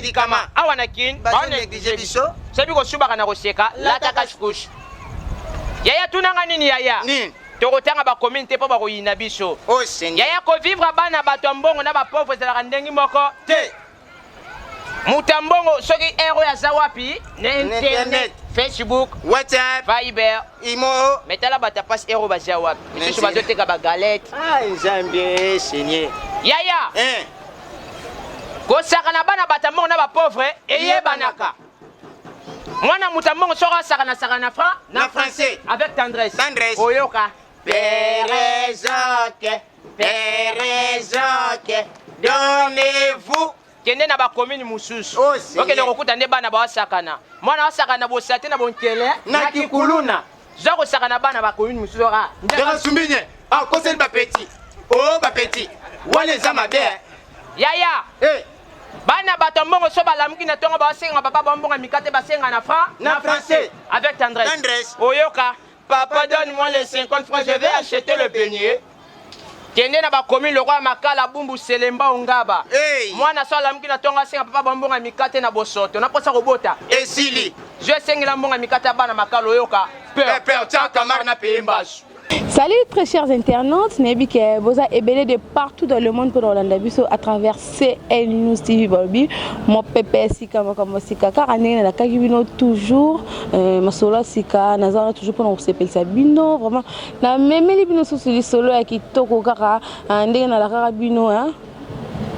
Likama. Awa na kin Bazo négliger biso. Soki kosubaka na koseka, lata cache couche. Yaya tuna nga nini yaya? Nini? Tokotanga ba commune te po bakoyina biso. Oh Seigneur. Yaya ko vivre bana bato ya mbongo na ba pauvre ezalaka ndenge moko te. Moto ya mbongo soki heure oyo aza wapi? Na internet, Facebook, WhatsApp, Viber, Imo. Mais tala bato ya pasi heure oyo baza wapi? Misusu bazoteka ba galette. Ah Nzambe Seigneur. Yaya. Eh. Kosakana bana bato ya mbongo na ba pauvre eyebanaka. Mwana moto ya mbongo soki asakana sakana na franc na français avec tendresse. Tendresse. Oyoka. Père Jacques, Père Jacques, donnez-vous. Kende na ba commune mosusu. Oh, Seigneur. Okende kokuta nde bana basakana. Mwana asakana bosate na bonkele na kikuluna. Zwa kosakana bana ba commune mosusu oka. Ndeka sumbinye. Ah, koseli ba petit. Oh, ba petit. Wana eza mabe. Yaya. Eh. Bana bato mbongo so balamuki na tongo basenga papa ba mbongo mikate basenga na franc na français avec tendresse. Tendresse. Oyoka. Papa donne-moi les 50 francs, je vais acheter le beignet. Kende na ba commune lokola Makala, Bumbu, Selemba, Ongaba. Hey. Mwana so alamuki na tongo asenga papa ba mbongo mikate na bosoto. Na posa kobota. Esili. Je sengela mbongo mikate ya bana Makala oyoka. Peur, peur, tchaka mar na pembasu. Salut très chers internautes, nayebi ke boza ebele de partout dans le monde pour kolanda biso à travers CL News TV balobi mopepe sika makambo sika kaka ndenge nalakaki bino toujours euh, masolo ya sika naza wana toujours mpona kosepelisa bino vraiment namemeli bino susu lisolo ya kitoko kaka euh, ndenge nalakaka bino hein?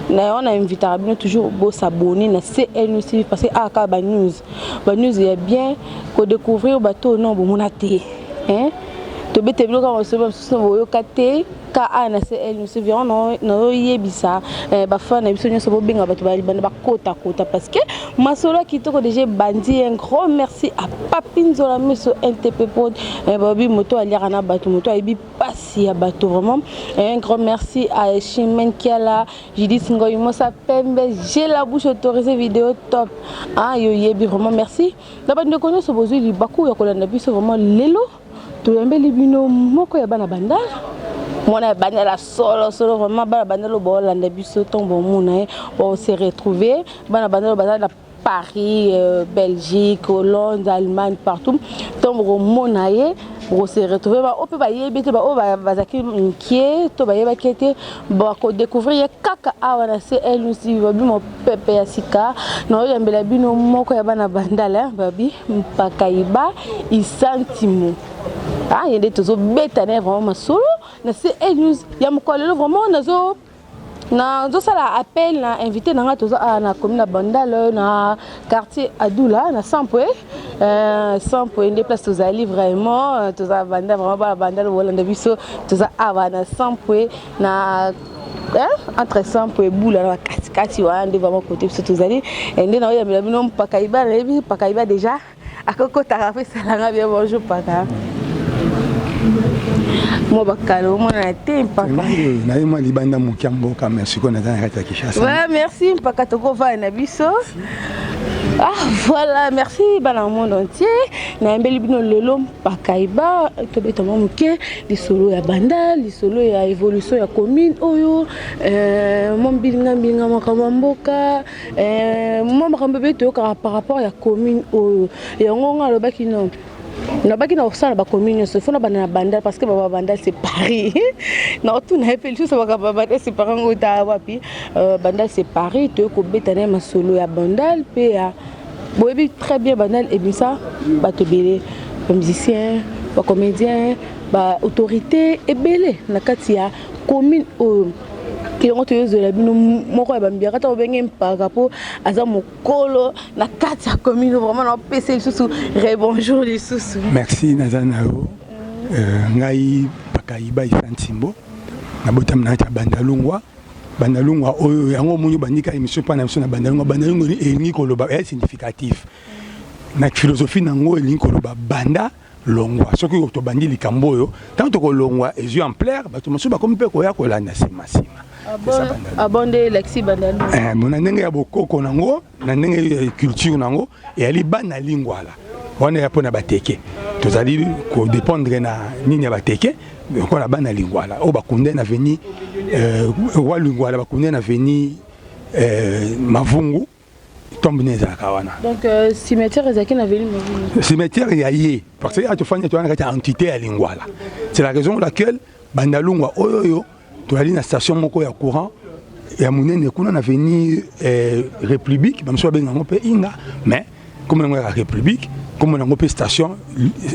na yango na invitaka bino toujours bosabonne na CL News TV parce que awa kaka ba news ba news ya bien kodécouvrir bato oyo non bomona te hein? Tobete biloko ya masolo mosusu na boyoka te ka awa na CL News TV. Yango nazoyebisa eh, bafan na biso nyonso bobenga bato ba libanda bakotakota parce que masolo ya kitoko déjà ebandi. Un grand merci à Papi Nzola Miso NTP Pod eh, babi moto aliaka na bato moto ayebi pasi ya bato vraiment. Un grand merci à Chimène Kiala, Judith Ngoy Mosa Pembe, j'ai la bouche autorisée vidéo top ah yo yebi vraiment merci na bandeko nyonso bozwi libaku ya kolanda biso vraiment. Lelo toyambeli bino moko ya bana Bandal, mwana ya Bandal ya solo solo vraiment. Bana Bandal oyo baolanda biso ntongo bomona ye se retrouver, bana Bandal baza na Paris, Belgique, Hollande, Allemagne, partout. Ntango bokomona ye bokose retrouver. Baoyo mpe bayebi te, baoyo bazalaki mike to bayebaki ete bakodécouvrir ye kaka awa na CL News TV. Babi mopepe ya sika na oyambela bino moko ya bana Bandala, babi Mpakaiba Isantimo. Ah, ye nde tozobeta na ye vraiment masolo na CL News ya mokolo lelo. Vraiment nazo nazosala appel na invité na nga. Toza awa na commune ya Bandal, na quartier Adula, na Sampwe Sampwe nde place tozali vraiment. Toza Bandal vraiment, bana Bandal bolanda biso. Toza awa na Sampwe, na entre Sampwe Bula, na katikati wana nde vraiment côté biso tozali. Nde naoyambela bino Mpakaiba. Nayebi Mpakaiba déjà akokotaka mpe esalanga bien. Bonjour Paka, mwa bakala omonana te Mpaka. Naye mwa libanda moke ya mboka, mais sikoyo naza na kati ya Kinshasa. Ouais, merci Mpaka, tokovanda na biso. Ah, voilà, merci bana monde entier. Nayembeli bino lelo Mpakaiba, tobeta mwa moke lisolo ya Banda, lisolo ya évolution ya commune oyo, mwa mbilinga mbilinga makambo ya mboka, mwa makambo ebele toyokaka par rapport ya commune oyo. Yango nga alobaki non, nabaki na kosala bacommune nyonso, ifo na banda na Bandal parce que baba Bandal c'est Paris. Na otuna ye mpe lisusu makambo Bandal c'est Paris ngo ta wapi. Bandal c'est Paris, toye kobeta na ye masolo ya Bandal mpe ya boyebi très bien Bandal ebimisa bato ebele, bamusicien, bacomédien, baautorité ebele na kati ya commune oyo. Yango toyozwela bino moko ya bambiaka ta obenge Mpaka mpo aza mokolo na kati ya commune. Vraiment naopesa lisusu rebonjour lisusu. Merci, naza na yo. Ngai Pakaiba Isantimbo, nabotami na kati ya Bandalungwa. Bandalungwa oyo yango omoni bandika émission mpa na biso na Bandalungwa. Bandalungwa elingi koloba, eya significatif na philosophie nango, elingi koloba banda longwa. Soki tobandi likambo oyo, ntango tokolongwa ezwi ampleur, bato mosusu bakomi mpe koya kolanda nsima nsima. Abonde elakisi Bandalungwa. Na ndenge ya bokoko nango, na ndenge ya culture nango, eyali bana lingwala wana ya mpona bateke. Tozali kodépendre na nini ya bateke lokola bana lingwala oyo bakunde na veni roi Lingwala, bakunde na veni Mavungu. Tombe ne ezalaka wana. Donc cimetière ezalaki na avenue Mobulu? Cimetière ya ye, parce que atofandi towana kati ya entité ya Lingwala. C'est la raison pour laquelle Bandalungwa oyo oyo toyali na station moko ya courant ya monene kuna na avenue République. Bamosusu babenga yango mpe Inga, mais kombo yango ya République, kombo yango mpe station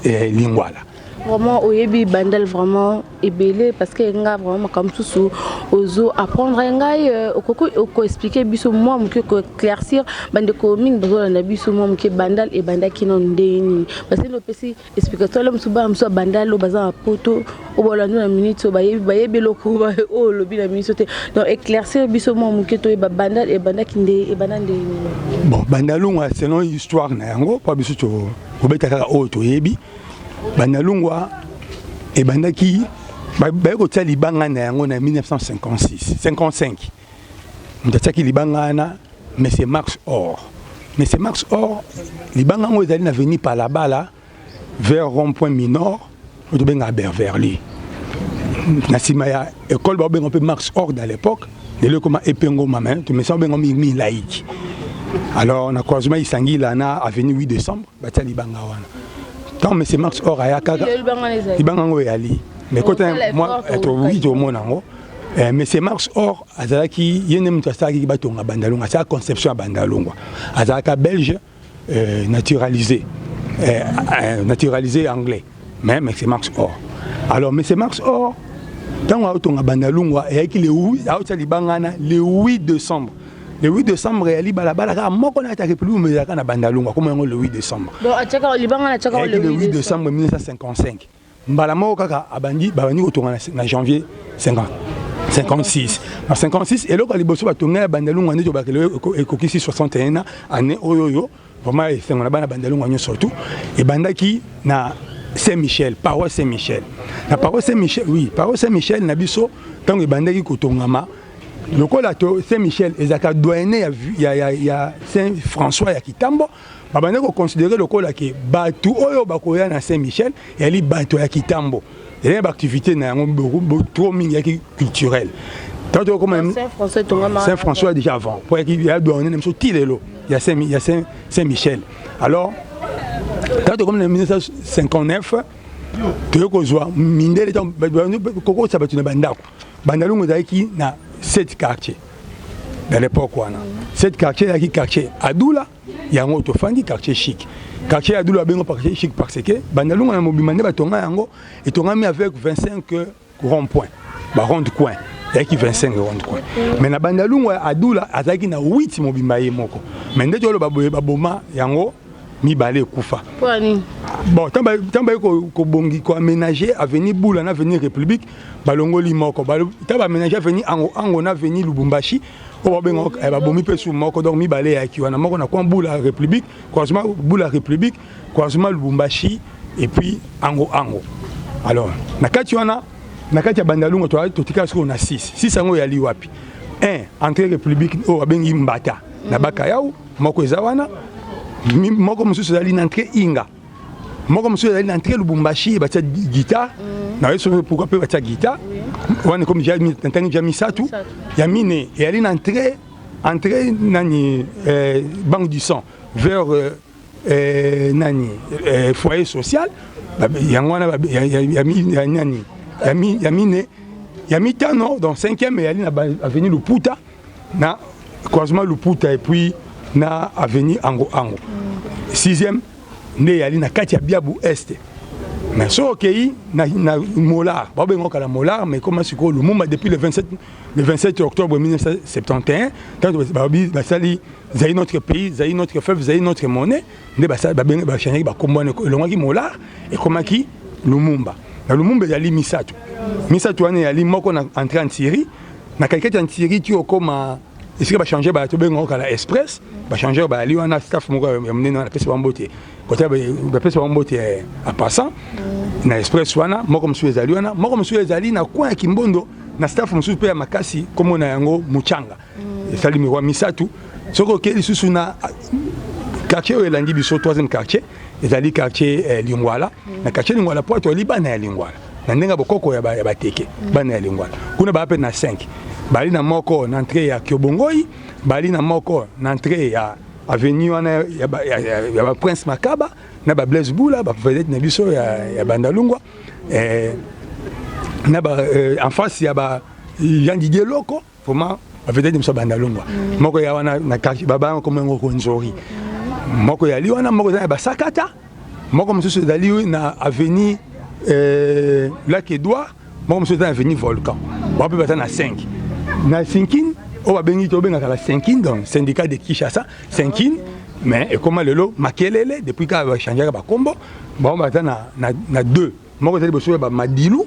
Lingwala. Vraiment oyebi Bandal vraiment ebele, parce que nga vraiment makambo mosusu ozo apprendre ngai. Okoki okoexpliquer biso mwa moke, koéclaircir bandeko mingi bazolanda biso mwa moke, Bandal ebandaki nano ndenge nini? Parce que opesi explication ala mosusu, bana mosusu ya Bandal oyo baza na Poto, oyo balandi na minute oyo, bayebi eloko oyo olobi na minute te. Donc éclaircir biso mwa moke, toyeba Bandal ebandaki nde, ebanda ndenge nini. Bon, Bandalungwa, selon histoire na yango, mpo biso tobeta kaka oyo toyebi, Bandalungwa ebandaki, baye kotia libanga na yango na 1956 55. Moto atiaki libanga wana, monsieur Max Or. Monsieur Max Or, libanga yango ezali na avenue Palabala, vers rond point Minor oyo tobengaka Beverly, na nsima ya école baobenga mpe Max Or dans l'époque. Lelo ekoma Epengoma, mais tomesa obenga mingi laïque. Alors na croisement Isangila na avenue 8 décembre, batia libanga wana. Ntango monsieur Max Or aya kaka, libanga yango eyali, mais kota oui, tomona yango. Monsieur Max Or azalaki ye nde moto asalaki batonga Bandalungwa, asalaka conception ya Bandalungwa. Azalaka Belge, naturalisé anglais, mais monsieur Max Or. Alors monsieur Max Or, ntango aotonga Bandalungwa, eyaki le aotia libanga wana le 8 décembre. Le 8 décembre eyali balabala kaka moko na kati ya République mo ezalaka na Bandalungwa, komona yango le 8 décembre. Le 8 décembre 1955, mbala moko kaka abandi, babandi kotonga na janvier 50 56. Na 56, eloko ya liboso batonga ya Bandalungwa nde tobakele ekokisi 61 année oyo. Oyo vraiment esengo na bana Bandalungwa nyonso. Surtout ebandaki na Saint Michel, paroisse Saint Michel. Na paroisse Saint Michel, oui, paroisse Saint Michel na biso, ntango ebandaki kotongama, lokola to Saint Michel ezalaka doyenné ya Saint François ya Kitambo, babandaki koconsidérer lokola ke bato oyo bakoya na Saint Michel eyali bato ya Kitambo. Ezali baactivité na yango trop mingi eyaki culturel. Saint François déjà avant po ya doyenné na biso ti lelo ya Saint Michel. Alors ntango tokomi na 1959, toye kozwa mindele kokosa bato na bandako. Bandalungu ezalaki na 7 quartier dans l'époque wana. 7 quartier ezalaki quartier Adula, yango tofandi, quartier chic. Quartier Adula babengo quartier chic parce que Bandalungu na mobima nde batonga yango, etongami avec 25 rond point, ba rond coin ezalaki 25 rond coin, mais na Bandalungu ya Adula azalaki na 8 mobimba ye moko. Mais nde toloba boye, baboma yango mibale, ekufa. Bon, ntango baye kobongi, koaménager avenue Bula na avenue République, balongoli moko. Ntango baaménager avenue Ango Ango na avenue Lubumbashi, oyo babenga, babomi mpe su moko. Donc mibale eyaki wana, moko na coin Bula République, croisement Bula République, croisement Lubumbashi et puis Ango Ango. Alors na kati wana, na kati ya Bandalungu, totikala sikoyo na 6. 6 yango eyali wapi? 1 entrée République oyo babengi Mbata na Bakayau, moko eza wana. Moko mosusu ezali na entrée Inga. Moko mosusu ezali na entrée Lubumbashi, batia guitare na ye soki pourquoi mpe batia guitare wana. Ekomi na ntangi ja misatu. Ya mine eyali na entrée nani, Banque du Sang vers nani, foyer social. Yango wana ya nani, ya mine. Ya mitano, donc cinquième, eyali na avenue Luputa, na croisement Luputa et puis na avenue Ango Ango. Sixième nde eyali na kati ya Biabu Est. Mais soki okei na Molar, babengaka na Molar, mais koma sikoyo Lumumba depuis le 27 octobre 1971, ntango basali Zaïre notre pays, Zaïre notre fleuve, Zaïre notre monnaie, nde bachangeaki bakombo wana. Elongwaki Molar, ekomaki Lumumba. Na Lumumba ezali misato. Misato wana eyali moko na entrée en Syrie, na katikati ya Syrie ti okoma esika bachangeur baya, tobengaka kala Express. Bachangeur bayali wana, staff moko ya monene wana, apesi bango mbote, kota bapesi bango mbote en passant na Express wana. Moko mosusu ezali wana, moko mosusu ezali na coin ya Kimbondo, na staff mosusu mpe ya makasi, kombo na yango Muchanga. Esali miroir misato. Soki okei lisusu na quartier oyo elandi biso, troisième quartier ezali quartier Lingwala. Na quartier Lingwala, po toyali bana ya Lingwala na ndenge ya bokoko ya Bateke, bana ya Lingwala kuna baa mpe na 5. Bali na moko na entrée ya Kiobongoi, bali na moko na entrée ya avenue wana ya ba Prince Makaba na ba Blaise Bula, ba vedette na biso ya Bandalungwa, na ba en face ya ba Jean Didier Loko, vraiment ba vedette na biso ya Bandalungwa. Moko ya wana na quartier ba comme ngo Konzori. Moko ya li wana, moko ya ba Sakata, moko mosusu ezali na avenue Lac Edouard, moko mosusu eza na avenue Volcan. Bango mpe baza na 5. Na Sinkin, oyo babengi tobengaka la Sinkin, donc syndicat de Kinshasa, Sinkin, mais ekoma lelo Makelele depuis kaka bachangeaka bakombo. Bango baza na 2. Moko ezali liboso ya bamadilu,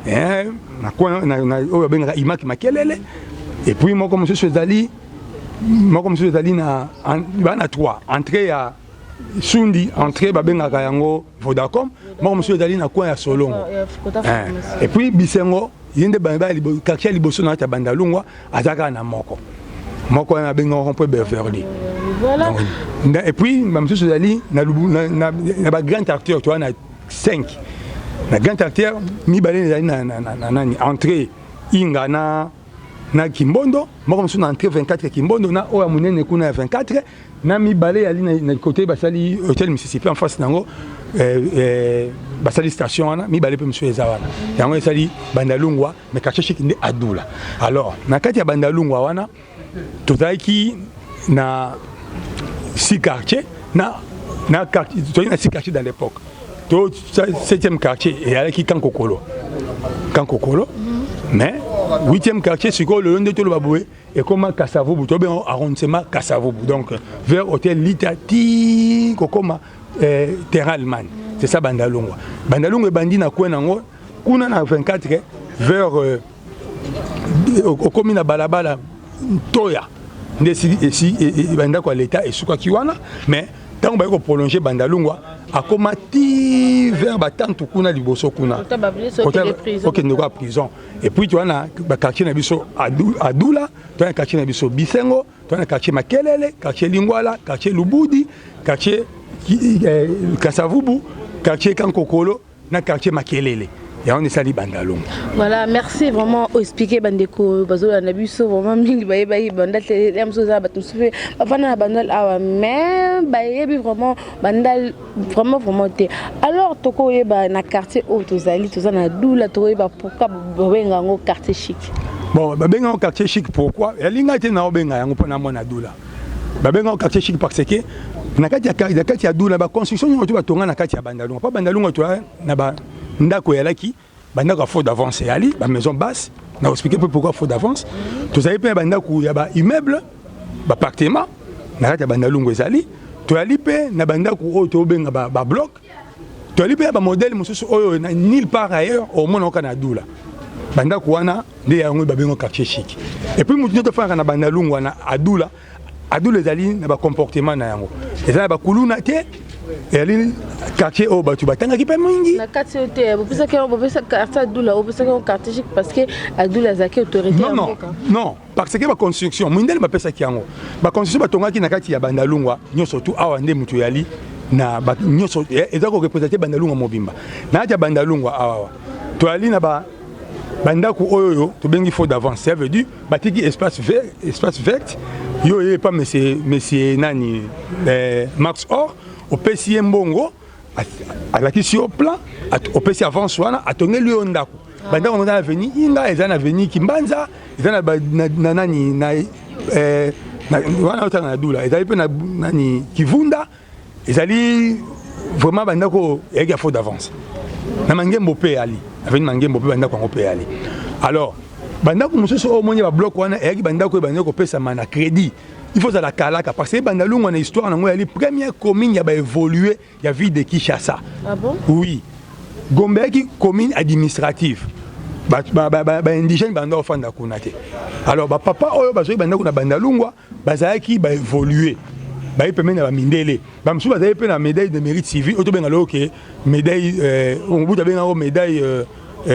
na coin oyo babengaka Imaki Makelele, et puis moko mosusu ezali na bana 3, entrée ya Sundi, entrée babengaka yango Vodacom, moko mosusu ezali na coin ya Solongo. Et puis Bisengo, ye nde quartier ya liboso na kati ya Bandalungwa, aza kaka na moko moko wana abengaka rond-point Beverly. Et puis bamosusu ezali na bagrand artère, toza na 5 na grande artère. Mibale ezali na nani, entrée Inga na Kimbondo, moko mosusu na entrée 24 Kimbondo na oyo ya monene kuna ya 24, na mibale yali na côté basali hôtel Mississippi, en face nango basali station wana. Mibale mpe mosusu eza wana. Yango esali Bandalungwa, mais quartier chic nde Adula. Alors na kati ya Bandalungwa wana, tozalaki na six quartier na quartier, tozalaki na six quartier dans l'époque. To septième quartier ezalaki Kankokolo, Kankokolo, mais huitième quartier sikoyo lelo nde toloba boye ekoma Kasavubu, tobenga arrondissement Kasavubu, donc vers hôtel Lita ti kokoma terrain Allemagne. C'est ça Bandalungwa. Bandalungwa ebandi na coin nango kuna na 24 vers okomi na balabala Ntoya, nde esi bandako ya leta esukaki wana. Mais ntango baye koprolonge Bandalungwa, akoma ti vers batantu kuna liboso kuna okende kwa prison. Et puis toza na baquartier na biso Adula, toza na quartier na biso Bisengo, toza na quartier Makelele, quartier Lingwala, quartier Lubudi, quartier Kasavubu, quartier Kankokolo na quartier Makelele. Yango esali Bandalungwa. Voilà, merci vraiment oexpliquer. Bandeko bazolanda biso, vraiment mingi bayebaki Bandal te. Ya mosusu eza bato mosusu mpe bafanda na Bandal awa, mais bayebi vraiment Bandal vraiment vraiment te. Alors tokoyeba na quartier oyo tozali, toza na Dula, tokoyeba pourquoi babenga yango quartier chic? Bon, babenga yango quartier chic pourquoi? Yalinga te na obenga yango mpona mwana Dula. Babenga yango quartier chic parce que na kati ya Dula, baconstruction nyonso to batonga na kati ya Bandalungwa, mpo Bandalungwa toya na bandako eyalaki bandako ya faux d'avance, eyali bamaison basse. Na expliquer mpe pourquoi faux d'avance. Tozali mpe na bandako ya baimmeuble, baappartement na kati ya Bandalungwa ezali. Toyali mpe na bandako oyo tobenga babloc. Toyali mpe na bamodèle mosusu oyo na nulle part ailleurs omona oka na Dula. Bandako wana nde yango babenga quartier chic. Et puis motu nyonso afandaka na Bandalungwa na Adula, Adula ezali na bacomportement na yango, eza na bakuluna te, ezali quartier oyo bato batangaki mpe mingi. Na kati oyo te, bopesaki yango, bopesa quartier Adula, opesaki yango quartier chic parce que Adula azalaki autorité? Non, non, non, parce que baconstruction mindele bapesaki yango, baconstruction batongaki na kati ya Bandalungwa nyonso tu awa nde moto yali na nyonso eza koreprésente Bandalungwa mobimba. Na kati ya Bandalungwa awa, toyali na bandako oyo oyo tobengi faux d'avance, ça veut dire batiki espace vert, espace verte. Yo oye epa monsieur nani, Max Or, opesi ye mbongo, alakisi yo plan, opesi avance wana, atongeli yo ndako. Bandako yango eza na avenue Inga, eza na avenue Kimbanza, eza na nani na wana otanga na Dula, ezali mpe na nani, Kivunda. Ezali vraiment bandako eyaki ya faux d'avance. Na Mangembo mpe eyali, avenue Mangembo mpe bandako yango mpe eyali. Alors bandako mosusu oyo omoni babloc wana, eyaki bandako oyo bandaki kopesama na crédit. Il faut ozala kalaka parce que Bandalungwa na histoire nango eyali première commune ya baévolue ya ville de Kinshasa. Ah bon? Oui. Gombe eyaki commune administrative, baindigène banda ofanda kuna te. Alors bapapa oyo bazwaki bandako na Bandalungwa bazalaki baévolue, bayi pembeni na bamindele. Bamosusu bazali mpe na médaille de mérite civil oyo tobenga lelo ke médaille Mobutu abengaka médaille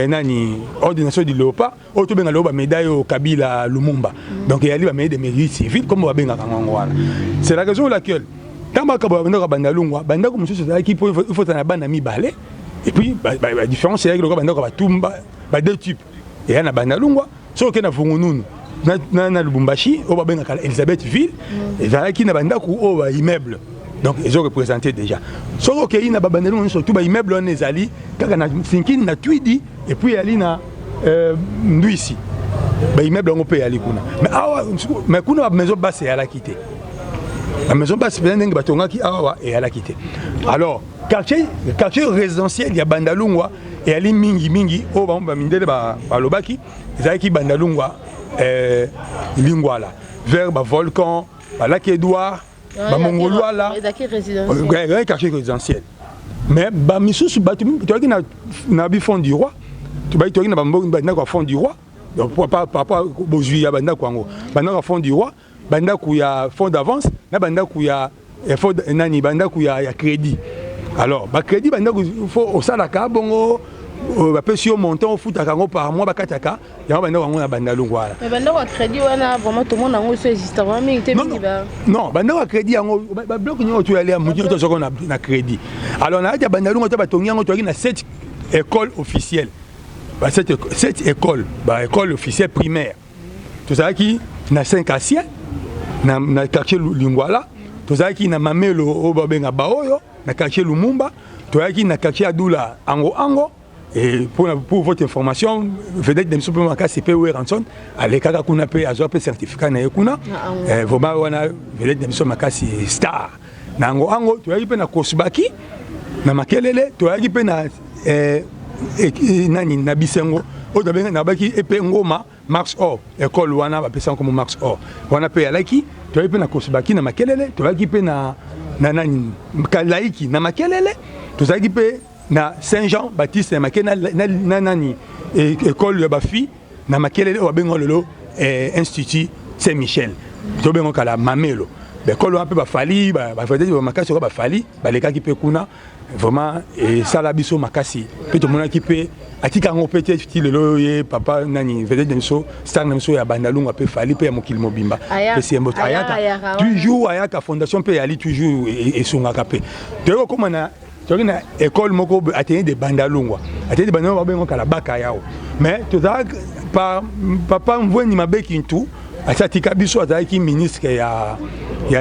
nani, ordre nation du léopard, oyo tobenga lelo bamédaille oyo Kabila, Lumumba. Donc eyali bamédaille de mérite civil comme babengaka yango wana. C'est la raison pour laquelle ntango bakabola bandako ya Bandalungwa, bandako mosusu ezalaki mpo il faut na bana mibale. Et puis badifférence eyaki lokola bandako ya batumba, ba deux types eya na Bandalungwa. Soki okei na Vungununu, na Lubumbashi oyo babengaka Elizabethville, ezalaki na bandako oyo baimmeuble. Donc ezo représente déjà. Soki okei na babandeli nyonso tu, baimmeuble wana ezali kaka na Sinkini, na Twidi, et puis eyali na Ndwisi. Baimmeuble yango mpe eyali kuna. Mais awa, mais kuna bamaison basse eyalaki te. Bamaison basse mpenza ndenge batongaki awa eyalaki te. Alors quartier résidentiel ya Bandalungwa eyali mingi mingi oyo bango bamindele balobaki ezalaki Bandalungwa, Lingwala, vers bavolcan, balaki Edouard, bamongolwala, quartier résidentiel. Mais bamisusu bato toyaki na bifond du roi, toyaki na bandako ya Fond du Roi. Donc par rapport bozwi ya bandako yango, bandako ya Fond du Roi, bandako ya Fonds d'avance na bandako ya nani, bandako ya crédit. Alors bacrédit, bandako fo osalaka bongo, bapesi yo montant, ofutaka yango par mois, bakataka yango. Bandako yango na Bandalungwa wana. Bandako ya crédit wana, vraiment tomona yango so existe vraiment mingi te, mingi ba Non, bandako ya crédit yango, babiloko nyonso toyali ya motu nyonso tozwaka na crédit. Alors na kati ya Bandalungwa to batongi yango, toyaki na sept école officielle, sept école, baécole officielle primaire. Tozalaki na Saint Cassien na quartier Lingwala, tozalaki na Mamelo oyo babenga Baoyo na quartier Lumumba, toyaki na quartier Adula Ango Ango. Et pour votre information, vedette na biso mpe makasi mpe Werrason alekaka kuna mpe azwa mpe certificat na ye kuna. Vraiment wana vedette na biso makasi, star na yango ango. Toyaki mpe na Kosbaki na Makelele, toyaki mpe na nani, na Bisengo oyo nabaki epe Ngoma Max Or. École wana bapesa nkombo Max Or wana mpe eyalaki. Toyaki mpe na Kosbaki na Makelele, toyaki mpe na nani, Kalaiki na Makelele, tozalaki mpe na Saint Jean Baptiste na Makelele, na nani, école ya bafille na Makelele oyo babenga lelo Institut Saint Michel, tobenga kala Mamelo. Baekole wana mpe bafali bavedette makasi oyo bafali balekaki mpe kuna. Vraiment esala biso makasi mpe tomonaki mpe atika yango mpe te ti lelo. Ye papa nani, vedette na biso, star na biso ya Bandalungwa mpe Fally mpe ya mokili mobimba, pesi ye mbote. Ayaka toujours, ayaka fondation mpe eyali toujours, esungaka mpe. Toyei kokóma na toyaki na école moko, Athénée de Bandalungwa. Athénée de Bandalungwa babengo kala Baka Yao. Mais tozalaka par papa Mvweni Mabeki Ntu, asi atika biso, azalaki ministre ya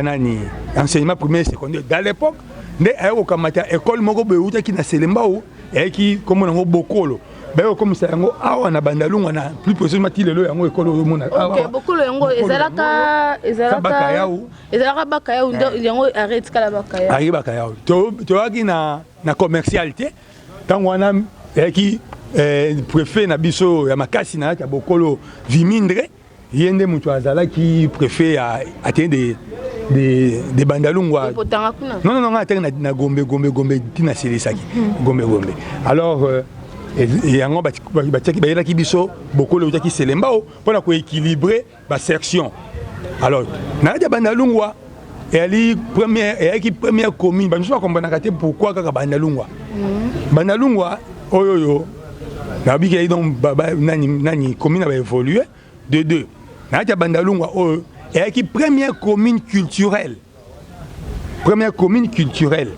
nani, enseignement primaire, secondaire dans l'époque. Nde aye kokamata école moko boye eutaki na Selembao, eyaki kombo nango Bokolo, baye kokomisa yango awa na Bandalungwa, na plus précisément ti lelo yango école oyo omona. Awa Bokolo yango ezalaka Baka Yau. Ezalaka Baka Yau yango, arrête kala Baka Yau. Ayaki Baka Yau. Toyaki na commercial te. Ntango wana eyaki préfet na biso ya makasi na kati ya Bokolo, Vimindre. Ye nde moto azalaki préfet ya Athénée de Bandalungwa. Non, non, non, nga atangi na Gombe, Gombe, Gombe ntina asilisaki Gombe, Gombe. Alors yango batiaki, bayelaki biso Bokolo eutaki Selembao mpona koéquilibre basection. Alors na kati ya Bandalungwa eyali première, eyaki première commune. Bamisusu bakomprenaka te pourquoi kaka Bandalungwa. Bandalungwa oyo nabiki eyaki donc nani, commune na baévolue de deux. Na kati ya Bandalungwa oyo eyaki première commune culturelle, première commune culturelle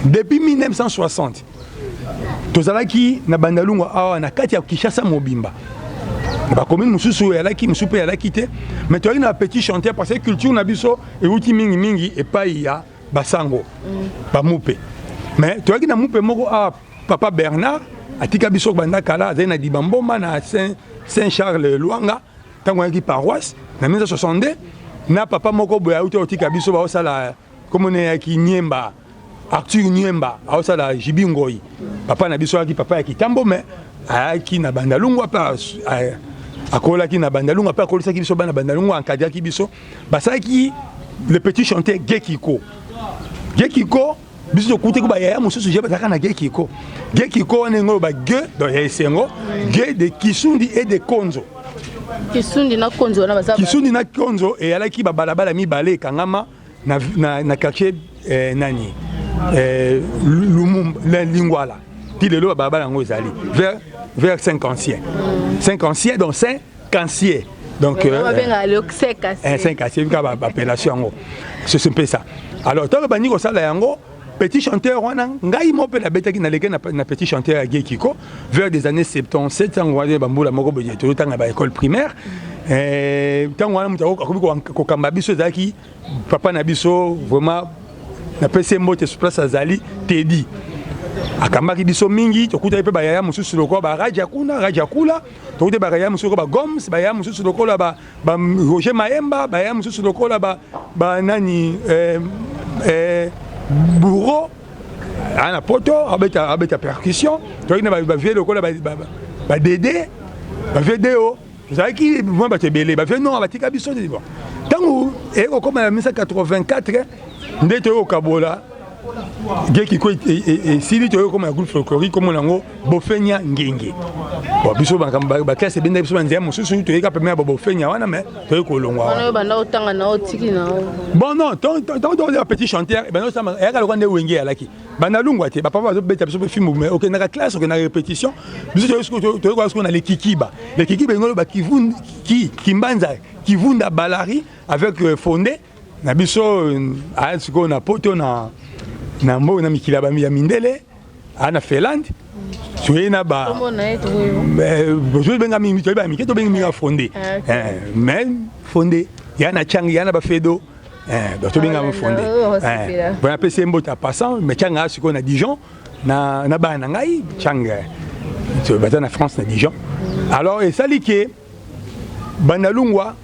depuis 1960. Tozalaki na Bandalungwa awa na kati ya Kinshasa mobimba. Na bacommune mosusu eyalaki, mosusu mpe eyalaki te. Mais toyaki na bapetit chanteur parce que culture na biso euti mingimingi epai ya basango, bamupe. Mais toyaki na mupe moko awa, papa Bernard, atika biso banda kala, azali na Dibamboma na Saint Charles Lwanga. Ntango ayaki paroisse na 1962 na papa moko boye auti otika biso, baosala komona eyaki Niemba, Arthur Niemba, aosala Jibi Ngoi. Papa na biso ayaki papa ya kitambo, mais ayaki na Bandalungwa mpe akolaki na Bandalungwa mpe akolisaki biso bana Bandalungwa, encadraki biso. Basalaki le petit chanteur Gekiko. Gekiko, biso tokutaki bayaya mosusu je bazalaka na Gekiko. Gekiko wana yango oyo bage, donc ya esengo, ge de Kisundi et de Konzo. Kisundi na Konzo wana baza Kisundi na Konzo eyalaki babalabala mibale ekangama na quartier nani, Lumumba, Lingwala. Ti lelo babalabala yango ezali vers 5 ancien, 5 ancien, donc 5 ancien, donc 5 ancien kaka bappellation yango, c'est un peu ça. Alors ntango bandi kosala yango petit chanteur wana, ngai mo mpe nabetaki, naleki na petit chanteur ya Gekiko vers des années 77. Ntango wana bambula moko boye tozotanga baécole primaire. Ntango wana moto akomi kokamba biso ezalaki papa na biso, vraiment napesi ye mbote place azali, Tedi. Akambaki biso mingi. Tokutaki mpe bayaya mosusu lokola baraja kuna, Raja Kula. Tokutaki bayaya mosusu lokola bagoms, bayaya mosusu lokola ba Roger Mayemba, bayaya mosusu lokola banani, Bourreau aya na poto, abeta percussion. Toyaki na bavieux lokola badede, bavieux Deo. Tozalaki mwa bato ebele. Bavieux non batika biso. Bon, ntango eye kokóma na 1984 nde toyei kokabola gekiko esili, toyei kokóma na groupe folklorique komona yango Bofenya Ngenge. Bon, biso baclasse ebendaki biso banzela mosusu, toyeka pembeni ya babofenya wana, mais toyei kolongwa. Bon, non, ntango tokozala petit chanteur, eyaka lokola nde Wenge eyalaki Bandalungwa te. Bapapa bazobeta biso mpe fimbu, mais okendaka classe, okendaka répétition. Biso toyekoka sikoyo na lekikiba. Lekikiba engolo Kimbanza, Kivunda, Balari avec Fonde na biso. Aya sikoyo na poto, na mboka, na mikili ya mindele, aya na Finlande. Toye na ba tobenga mingi, toyeba mike, tobengi mingi Fonde, mais Fonde ya na Tiangi, ya na bafedo. Donc tobenga Fonde. Bon, apesi ye mbote en passant. Mais Tianga aya sikoyo na Dijon na bana na ngai. Tianga baza na France, na Dijon. Alors esali ke Bandalungwa,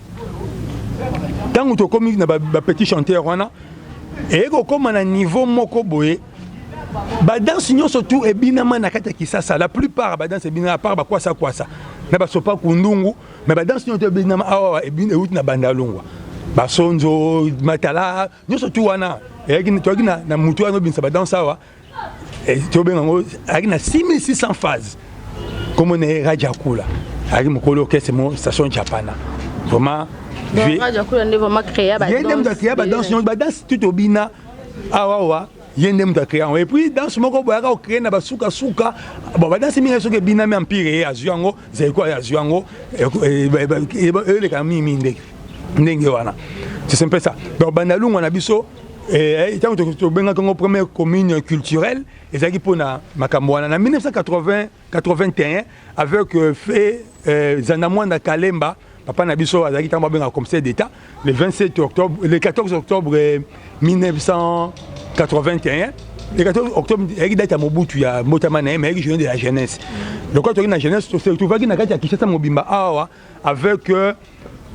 ntango tokomi na bapetit chanteur wana, eye kokóma na niveau moko boye, badanse nyonso tu ebinama na kati ya Kisasa. La plupart badanse ebinama, à part bakwasa-kwasa na basopa kundungu, mais badanse nyonso ebinama awa euti na Bandalungwa. Basonzo, matala nyonso tu wana toyaki na mutu wana obimisa badanse awa. Tobenga yango, ayaki na 6600 phase. Kombo na ye Raja Kula, ayaki mokolo orchestre mo station Japana. Vraiment, ye nde moto acréa badanse nyonso. Badanse tu tobina awawa, ye nde moto acréa yango. Et puis danse moko boyaka kocréer na basukasuka. Bon, badanse mingi soki ebinami, empire ye azwi yango, Zaiko azwi yango, eleka mingi ndenge ndenge wana. C'est un peu ça. Donc Bandalungwa na biso, ntango tobengaki yango première commune culturelle, ezalaki mpona makambo wana. Na 1980 81, avec fait Zanda Mwanda Kalemba, papa na biso azalaki ntango babengaka commissaire d'État, le 27 octobre, le 14 octobre 1981. Le 14 octobre eyaki date ya Mobutu ya mbotama na ye, mais eyaki journée de la jeunesse. Lokola toyaki na jeunesse, tosetuvaki na kati ya Kinshasa mobimba awa avec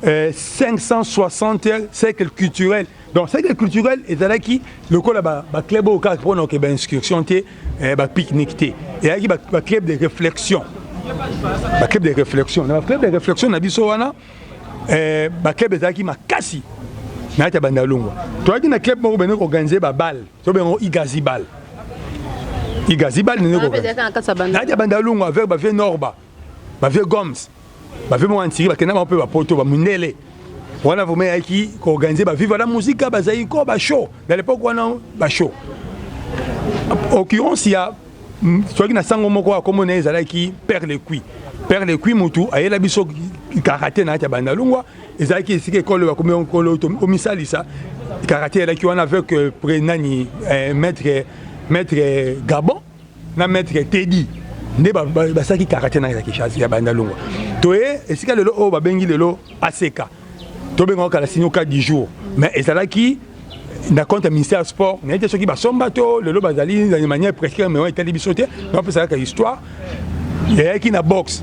560 cercle culturel. Donc cercle culturel ezalaki lokola baclub oyo kaka mpona oke bainscription te, bapique-nique te. Ezalaki baclub de réflexion, baclub de réflexion. Na baclub de réflexion na biso wana, baclub ezalaki makasi na kati ya Bandalungwa. Toyaki na club moko bende koorganiser babal, tobengo Igazi Bal. Igazi Bal na kati ya Bandalungwa avec bavieux Norba, bavieux Goms, bavieux moko antiri bakenda bango mpe bapoto bamundele wana. Vraiment eyaki koorganiser baviva la musica, bazali ko bashow na l'époque wana, bashow occurrence ya soki na sango moko akombo na ye ezalaki Père Lequi. Père Lequi mutu ayela biso karate na kati ya Bandalungwa. Ezalaki esika ekolo bakomi nkolo omisalisa karate eyelaki wana avec nani, maître Gabon na maître Tedi nde basalaki karate na ya Kinshasa ya Bandalungwa. Toye esika lelo oyo babengi lelo Aseka, tobengaka kala Sinioka du jour, mais ezalaki na compte ya ministère ya sport. Nayebi te soki basomba to lelo bazali na manière presque, mais etali biso te. Bapesa kaka histoire. Eyaki na boxe,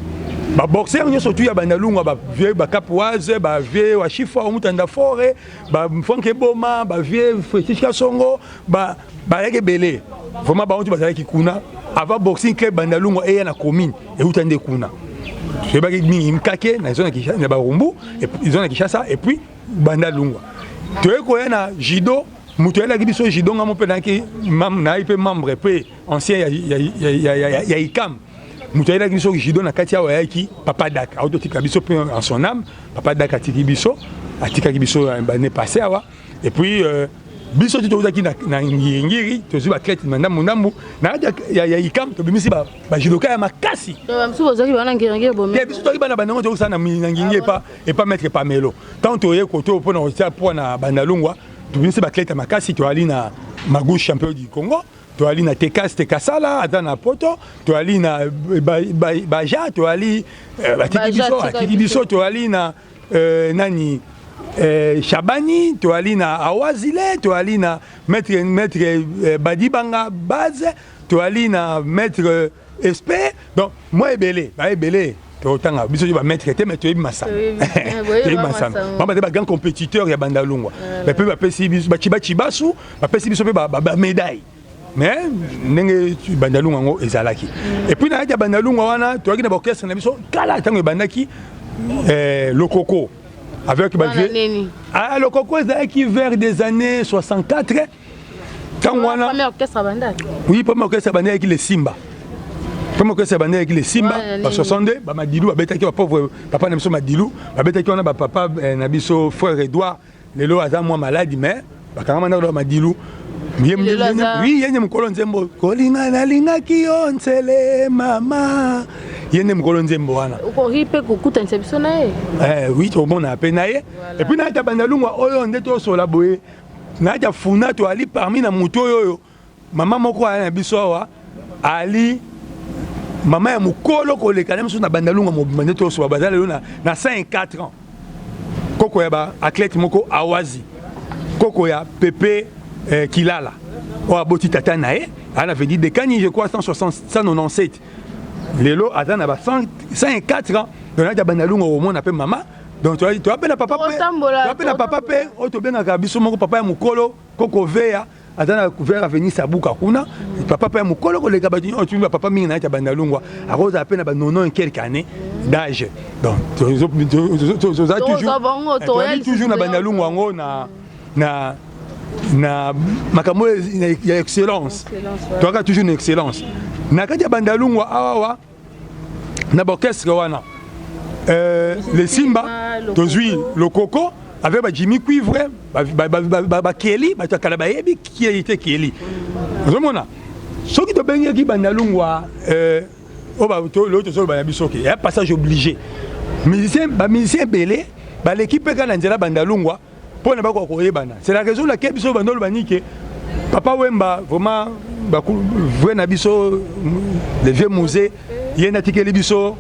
baboxer nyonso tu ya Bandalungwa, bavieux bacapoise, bavieux Washifa Omutanda Fore, baFrank Eboma, bavieux Fétiche Kasongo, bayaki ebele. Vraiment bango tu bazalaki kuna avant boxing club Bandalungwa eya na commune. Euta nde kuna. Toyebaki mingi Mkake na zone ya Barumbu, zone ya Kinshasa, et puis Bandalungwa. Toyei koya na judo. Moto ayelaki biso judo, ngamo mpe nayaki, nayaki mpe membre mpe ancien ya ICAM. Moto ayelaki biso judo na kati awa ayaki Papa Dak, autotika biso mpe en son âme. Papa Dak atiki biso, atikaki biso bane passé awa. Et puis biso ti tozalaki na Ngiringiri, tozwi baathlète na ndambu ndambu na kati ya ICAM, tobimisi bajudoka ya makasi. Te, biso toyaki bana banango, tokosala na Ngiringiri epa maître Pamelo. Ntango toye koto mpona kotia poa na Bandalungwa, tobimisi baathlète ya makasi. Toyali na Magouche, champion du Congo. Toyali na Tekas, Tekasala aza na poto. Toyali na Baja, toyali batiki biso, atiki biso. Toyali na nani Shabani, toali na Awazile, toali na maître Badibanga base, toali na maître Espe. Donc moi ebele, ba ebele totanga biso ba maître te, mais toyebi masano, toyebi masano. Bango te, ba grand compétiteur ya Bandalungwa, mpe bapesi biso bachiba chibasu, bapesi biso mpe ba médaille. Mais ndenge Bandalungwa yango ezalaki, et puis na kati ya Bandalungwa wana, toyaki na ba orchestre na biso kala. Ntango ebandaki, Lokoko avec ah, Lokoko ezalaki vers des années 64. Ntango wana, oui, premier orchestre ebandaki ayaki le Simba. Premier orchestre ebandaki ayaki le Simba ba 62. Bamadilu babetaki, ba pauvre papa na biso Madilu babetaki wana, bapapa na biso frère Edouard. Lelo aza mwa maladi, mais bakangama ndako Madilu. Oui, ye nde mokolo nzembo "Kolinga nalingaki yo nzele mama", ye nde mokolo nzembo wana. Okoki mpe kokutanisa biso na ye? Oui, tomona mpe na ye. Et puis na kati ya Bandalungwa oyo nde tosola boye, na kati ya Funa, toali parmi na motu oyo mama moko aya na biso awa, ali mama ya mokolo koleka na biso na Bandalungwa mobimba. Nde tosola, baza lelo na 104 ans, koko ya ba athlète moko Awazi, koko ya Pepe Kilala oyo aboti tata na ye aya na vedi Dekani, je crois 160, 197. Lelo aza na ba 104 ans. Donc nati ya Bandalungwa komona mpe mama. Donc toya mpe na papa, toya mpe na papa mpe oyo tobengaka biso moko papa ya mokolo, koko Veya, aza na vers avenue Sabuka kuna. Papa mpe ya mokolo koleka bato nyonso, bapapa mingi na kati ya Bandalungwa, akozala mpe na ba 90 quelque année d'âge. Donc toza toujours na Bandalungwa yango na makambo ya excellence. Toyaka toujours na excellence na kati ya Bandalungwa awawa na ba orchestre wana, le Simba, tozwi Lokoko avec ba Jimmy Cuivre, bakeli bato ya kala bayebi kiei te. Keli ozomona, soki tobengaki Bandalungwa oyo lelo tozoloba na biso ke ya passage obligé, musicien, ba musicien ebele baleki mpe kaka na nzela Bandalungwa mpo na bakoka koyebana. C'est la raison laquelle biso bandoloba nini ke Papa Wemba, vraiment vrai na biso, le vieux Musée, ye natikeli biso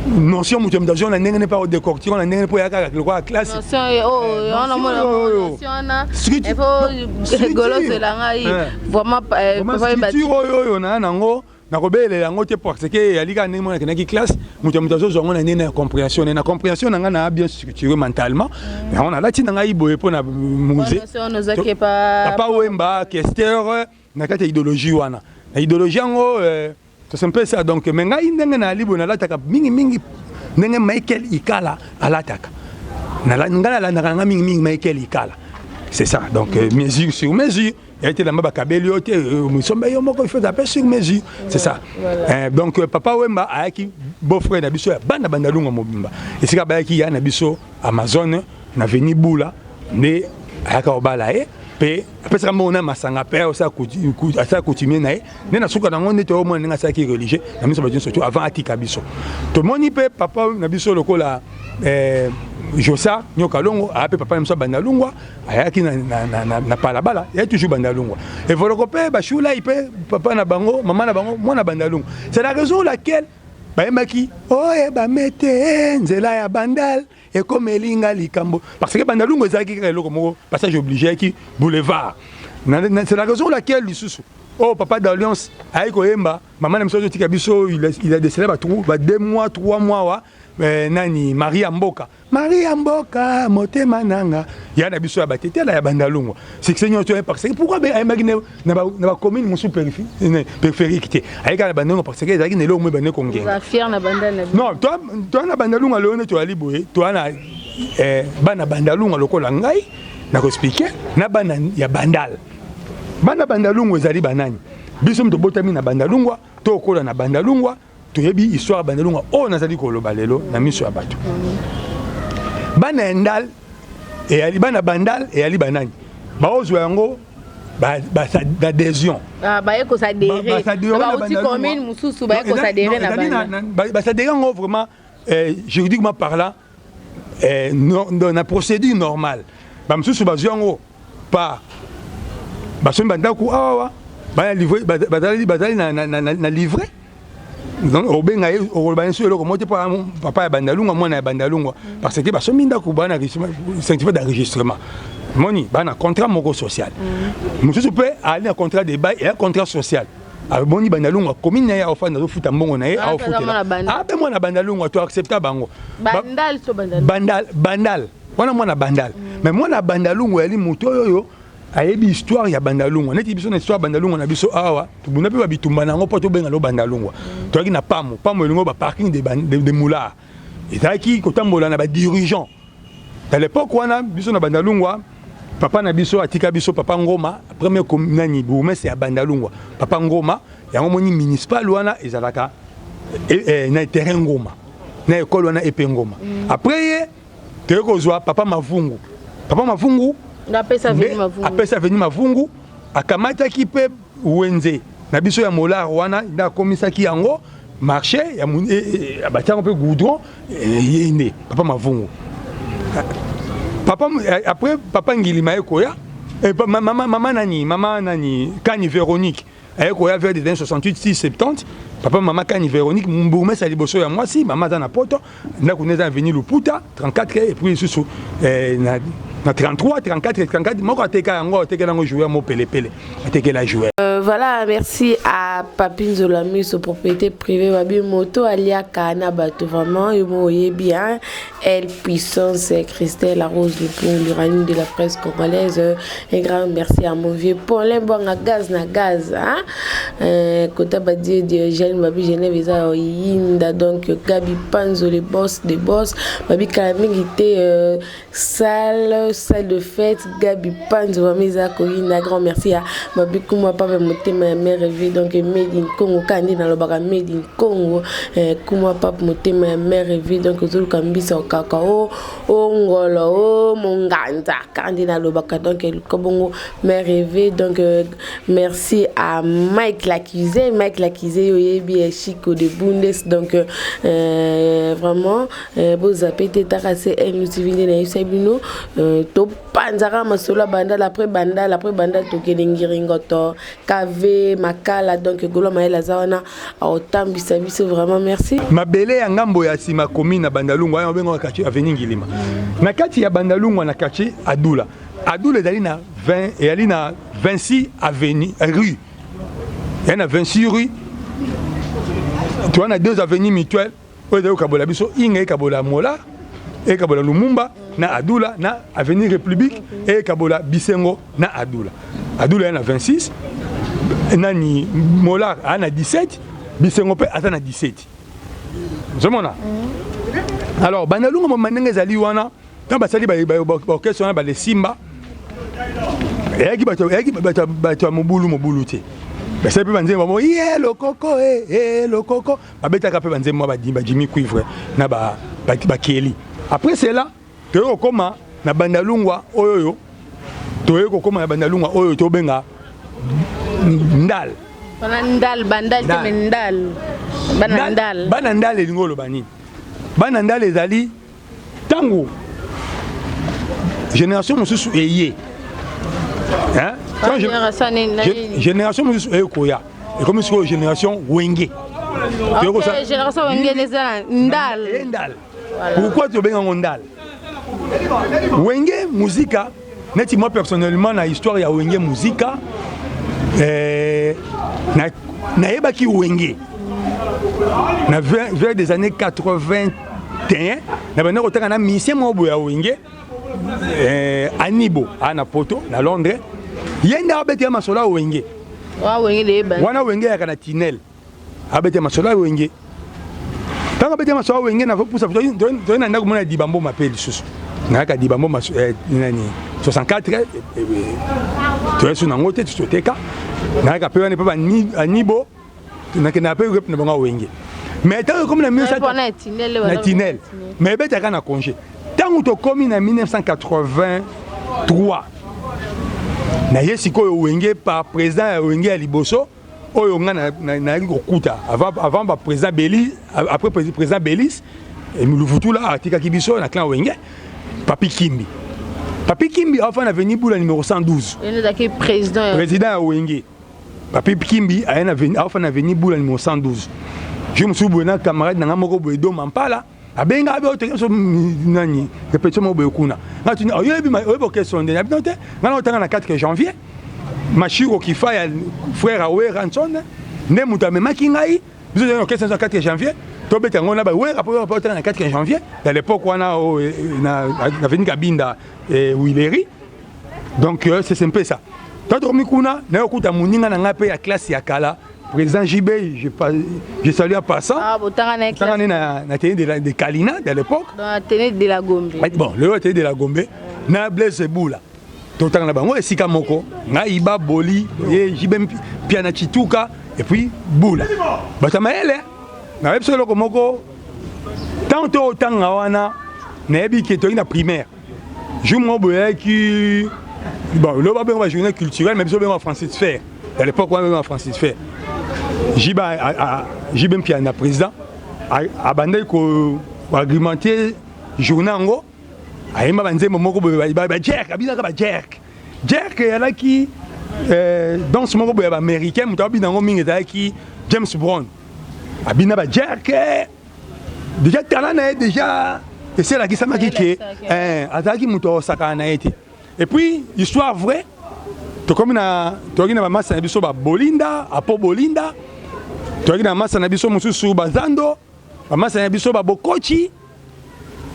notion. Moto ya moto azwa na ndenge ne mpe ako décortiquer na ndenge mpo ya kaka lokola classe. Golosela ngai vraiment. Structure oyo naa nango, nakobelela yango te parce que eyali kaka ndenge moko nakendaki classe. Moto ya moto azozwa yango na ndenge na compréhension. Na compréhension na ngai, na bien structuré mentalement yango, nalati na ngai boye mpo na Musée Papa Wemba Kester na kati ya idéologie wana, na idéologie yango, c'est un peu ça. Donc mais ngai ndenge nayali boye, nalataka mingimingi ndenge Michael Ikala alataka. Ngai nalandaka nanga mingimingi Michael Ikala, c'est ça. Donc mesure sur mesure ya ete elamba bakabeli yo te, misomba yo moko, il faut ape sur mesure, c'est ça. Donc Papa Wemba ayaki beau frère na biso ya bana Bandalungwa mobimba. Esika bayaki ya na biso Amazone na avenue Bula nde ayaka kobala ye, mpe apesaka mbongo na masanga, mpe asala coutumier na ye nde na suka nango nde toomona ndenge asalaki religieux na miso bato nyonso avant atika biso. Tomoni mpe papa na biso lokola Josa Nyoka Longo, aya mpe papa na biso ya Bandalungwa, ayaki na palabala ya toujours Bandalungwa. Evoloko mpe bashulai mpe papa na bango, mama na bango, mwana Bandalungwa. C'est la raison laquelle bayembaki "Oyeba mete nzela ya Bandal ekomeli nga likambo", parce que Bandalungwa ezalaki kaka eloko moko, passage obligé, ayaki boulevard. C'est la raison laquelle lisusu oyo papa d'Alliance ayaki koyemba mama na biso azotika biso, il a décédé ba 2 mois, 3 mois wa nani, Maria Mboka, Maria Mboka, motema nanga ya na biso ya batetela ya Bandalungwa, succès nyonso. Parce que pourquoi ayembaki na ba commune mosusu périphérique te, ayeki na Bandalungwa? Parce que ezalaki na eloko mo ebande kongenga. Non, toa na Bandalungwa lelo nde toyali boye, toa na bana Bandalungwa lokola ngai nako expliquer na bana ya Bandal. Bana Bandalungwa ezali banani? Biso tobotami na Bandalungwa, tokola na Bandalungwa, toyebi histoire ya Bandalungwa oyo nazali koloba lelo na miso ya bato. Bana ya Ndal eyali bana Bandal, eyali banani baozwa yango d'adhésion? Baye ko s'adhérer, bauti commune mosusu, baye ko s'adhérer na ba s'adhérer yango vraiment, juridiquement parlant, na procédure normale. Bamosusu bazwi yango par basombi bandako awawa, bazali na livret. Donc obenga ye okoloba ye so eloko moko te mpo papa ya bandalungwa mwana ya bandalungwa parce que basombi ndako bana certificat d'enregistrement moni bana contrat moko social mosusu mpe ali na contrat de bail eya contrat social aboni bandalungwa commune na ye aofanda azofuta mbongo na ye aofutela ape mwana bandalungwa to accepta bango bandal to bandal bandal wana mwana bandal mais mwana bandalungwa yali moto oyo oyo ayebi histoire ya bandalungwa neti biso na histoire ya bandalungwa na biso awa tobunda mpe babitumba na yango mpo tobenga lo bandalungwa toyaki na pamo pamo elingo baparking de, de, de moulard ezalaki kotambola na badirigeant à l'époque wana biso na bandalungwa papa na biso atika biso papa ngoma premier nani bourgmestre ya bandalungwa papa ngoma yango moni municipal wana ezalaka e, e, na terrain ngoma na ekole wana epe ngoma mm. après ye toye kozwa papa mavungu papa mavungu apesa veni mavungu akamataki mpe wenze na biso ya molar wana nde akomisaki yango marché ya e, e, batiango mpe goudron ye nde papa mavungu papa après papa ngilima ye koya mama, mama nani mama nani kani véronique aye koya vers des années 68 6 70 papa mama kani véronique bourgmestre ya liboso ya mwasi mama aza na poto ndako nde eza avenue luputa 34 et puis lisusu eh, na, na 33 34 34 moko ateka yango atekela yango joueur mo pelepele atekela joueur euh, voilà merci à Papi Nzola Miso propriété privée babi moto aliaka na bato vraiment yo mo oyebi hein Elle puissance Christelle la rose du pont l'uranium de la presse congolaise un grand merci à mon vieux Paulin Bwanga gaz na gaz hein euh, kota ba dieu Diogène babi Genève eza yinda donc Gabi Panzo le boss des boss babi kala mingi te euh, salle salle de fête Gabi Panzo vraiment eza koyinda grand merci à babi Kuma Papa motema ya mère vie donc made in Congo kandi nalobaka made in Congo eh, Kuma Papa motema ya mère vie donc ozoluka mbisa okaka o o ngolo o monganza kandi nalobaka donc eluka bongo mère vie donc euh, merci à Mike Lakize Mike Lakize yo oyebi eh, Chico de Bundes donc euh, vraiment euh, bozape te taka se MTV nde nayebisa bino euh, topanzaka masolo ya bandal après bandal après bandal tokende ngiringoto KV makala donc golo mayele aza wana aotambwisa biso vraiment merci mabele ya ngambo ya nsima commune na bandalungwa wana babengaka quartier avenue ngilima na kati ya bandalungwa na quartier adula adula ezali na 20 ezali na 26 avenue rue ezali na 26 rue toza na deux avenues mutuelles oyo ezali kokabola biso inga ekabola mola ekabola lumumba na adula na avenue république ekabola bisengo na adula adula ya na 26 nani molar aa na 17 bisengo mpe aza na 17 ozomona alors bandalunga moma ndenge ezali wana ntango basali baorchestre wana balesimba eyaki bato ya mobulu mobulu te basali mpe banzembo bango ye lokoko e eh, lokoko babetaka mpe banzembo mwa bajimi cuivre na bakeli après cela toyei kokóma na bandalungwa oyo oyo toyei kokóma na bandalungwa oyo tobenga ndal bana ndal bandal te me ndal bana ndal bana ndal elingi oloba nini bana ndal ezali ntango génération mosusu eye génération mosusu eye koya ekomi sikoyo génération wenge génération wenge eza ndal ndal pourquoi tobenga yango ndal wenge muzika neti moi personnellement na histoire ya wenge muzika eh, nayebaki wenge na vers, vers des années 81 na banda kotanga na musicien moko boye ya wenge eh, anibo aa na poto na londres ye nde abetela masolo ya wenge wana wenge eyaka na tinel abetela masolo ya wenge ntango abetela masolo ya wenge nazopusa toye na ndako mona dibamboma mpe lisusu nayaka dibamboma eh, nani 64 eh, eh, toye su nango te toteka nayaka mpe wana mpe banibo nakendaka mpe rep na bango ya wenge mais ntango ekomi na na tinel mais ebetaka na congé ntango tokomi na 1983 naye sikoyo wenge par président ya wenge ya liboso oyo nga nayaki kokuta avant, avant ba président Belis après président Belis Luvutula atikaki biso na clan wenge Papi Kimbi Papi Kimbi afa na avenue Bula numéro 112 président président ya wenge Papi Kimbi aye na afa na avenue Bula numéro 112. Jour mosusu boye na camarade na ngai moko boye Doma Mpala abenga abe otoki biso nani répétition moko boye kuna. Ngai tuni oyebi oyebi orchestre nde na bino te. Ngai na otanga na 4 janvier. Mashiro Kifaya frère Awe Ranson nde moto amemaki ngai biso tozali na orchestre na 4 janvier tobeta yango na bawera mpo otanga na 4 janvier na l'époque wana na avenue Kabinda et Willery. Donc c'est un peu ça. Tant tokomi kuna naye okuta moninga na ngai mpe ya classe ya kala président JB, je salue en passant. Ah, botanga na classe. Na na tenue de Kalina de l'époque. Dans la tenue de la Gombe. Bon, le tenue de la Gombe na Blaise Boula. Totanga na bango esika moko, ngai ba boli ye JB Piana Chituka et puis Boula. Bato mayele na yebi eloko moko tant to otanga wana nayebi ke toyi na primaire. Jour moko boyaki bon le babenga ba journée culturelle mais biso benga Francis Fer. À l'époque wana benga Francis Fer. JB JB Mpiana président abandaki ko argumenter journée yango ayemba banzembo moko boye ba jerk abinaka ba jerk. Jerk eyalaki danse moko boye ya ba américain moto abina yango mingi ezalaki James Brown. Abina ba jerk déjà talent na ye déjà eselaki ke azalaki moto osakana na ye te. Et puis histoire vraie tokomi na toyaki na bamasa na biso ba Bolinda apo Bolinda toyaki na masa na biso mosusu bazando bamasa na biso ba Bokochi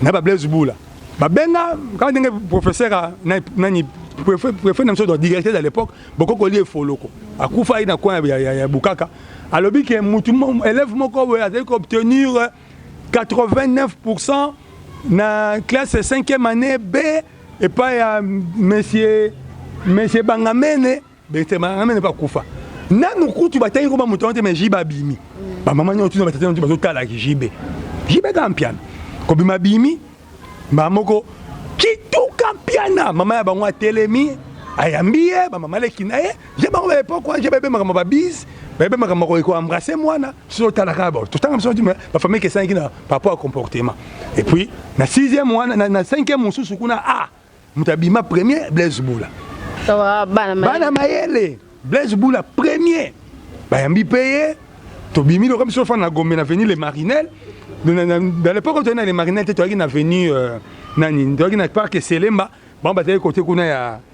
na ba Blaise Bula babenga kaka ndenge professeur nani préfet na biso directeur à l'époque Bokokoli Efoloko akufa ye na coin ya Bukaka alobi ke mutu élève moko boye azali ko obtenir 89% na classe 5e année B epai ya monsieur Bangamene bete Bangamene pa kufa nanu kutu batangi ko ba mutu te mais JB abimi ba mama nyonso tuna batata nyonso bazotala ki JB JB ka mpiana kobima bimi ba moko kituka mpiana mama ya bango atelemi ayambi ye ba mama leki na ye je bango ba époque wana je ba makambo ba bise ba yebe makambo ko embrasser mwana so tala ka ba totanga biso ba famille kesangi na par rapport à comportement et puis na 6e wana na 5e mosusu kuna a moto abima premier Blaise Bula bana mayele Blaise Bula premier bayambi mpe ye tobimi lokola biso fana na Gombe na avenue Les Marinelles. Dans l'époque toyaki na Les Marinelles te toyaki na avenue nani toyaki na parc Selemba bango bazalaki côté kuna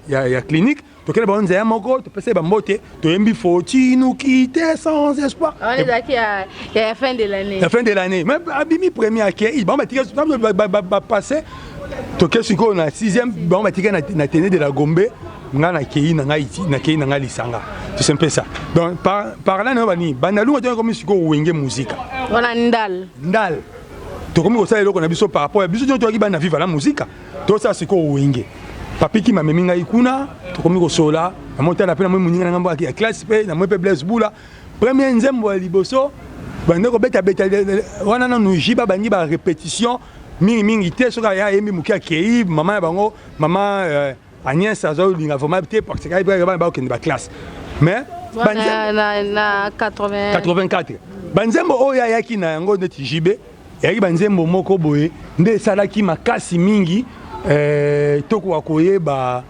ya clinique tokende bango nzela moko topesa ye bambote toyembi faut-il quitter sans espoir. Ya fin de l'année. La fin de l'année mais abimi premier akei bango batika bapasse toke sikoyo na 6e bango batika na tenue de la Gombe nga nakei na ngai nakei na ngai lisanga c'est un peu ça. Donc par là na bani bandalunga tokomi sikoyo wenge muzika wana ndal ndal tokomi kosala eloko na biso par rapport ya biso nyonso toyaki bana viva la muzika tosala sikoyo wenge papi Kim amemi ngai kuna tokomi kosola namoni tala mpe namoni moninga na ngambo ya classe mpe namoni mpe Blaise Bula premier nzembo ya liboso bande kobetabeta wana nanu jiba bandi ba répétition mingi mingi te soki aya ayembi moke akei mama ya bango mama Agnès azolinga vraiment te parce que ayebaki bana bakokende ba classe mais na 84 banzembo oyo ayaki na yango neti JB eyaki banzembo moko boye nde esalaki makasi mingi tokoka koyeba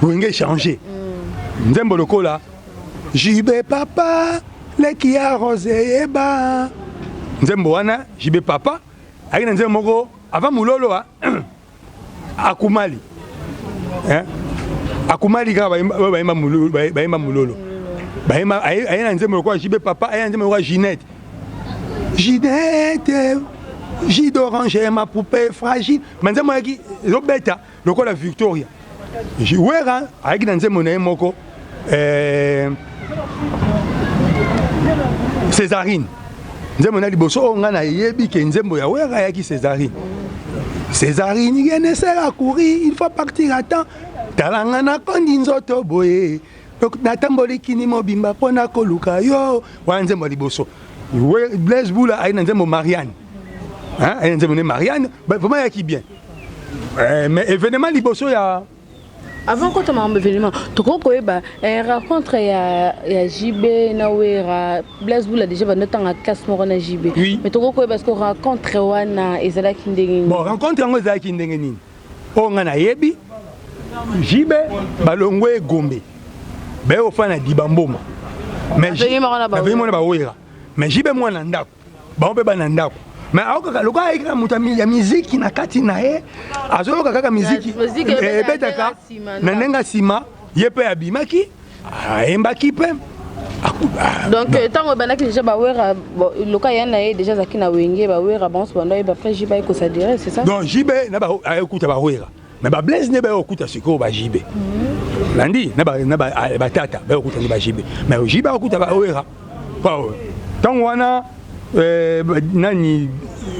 wenge changer nzembo lokola JB papa leki ya rose yeba nzembo wana JB papa ayaki na nzembo moko avant mololo akumali akumali kaka bayemba mololo bayemba mololo bayemba aye na nzembo lokola JB papa aye na nzembo lokola Ginette Ginette jus d'orange ma poupée fragile ma nzembo ayaki ezobeta lokola Victoria Wera ayaki na nzembo na ye moko Césarine nzembo na liboso oyo ngai nayebi ke nzembo ya Wera ayaki Césarine Césarine rien ne sert à courir il faut partir à temps talanga nakondi nzoto boye natamboli kini mobimba mpona koluka yo wana nzembo ya liboso Blaise Bula ayi na nzembo Marianne ayi na nzembo ne Marianne vraiment ayaki bien mais événement liboso ya avant kota makambo événement tokoki koyeba rencontre ya JB na Wera Blaise Bula déjà bando tanga classe moko na JB oui. Mais tokoki koyeba ce que rencontre wana ezalaki ndenge nini? Bon, rencontre yango ezalaki ndenge nini oyo ngai nayebi JB balongwe Gombe baye kofanda na Dibamboma mais mona bawera mais JB mwana ndako. Bango mpe bana ndako. Mais aokaka lokola ayeki kaka moto ya miziki na kati na ye, azoyoka kaka miziki ebetaka na ndenge ya nsima, ye mpe abimaki ayembaki mpe. Donc ntango ebandaki déjà bawera, loka ya na ye déjà azalaki na Wenge, bawera bango so banda oyeba, après JB ayekosadire, c'est ça? Donc JB na ayekuta bawera, mais bablaise nde bayokuta sikoyo ba JB landi na batata bayokuta nde ba JB, mais JB akokuta bawera ntango wana. Nani,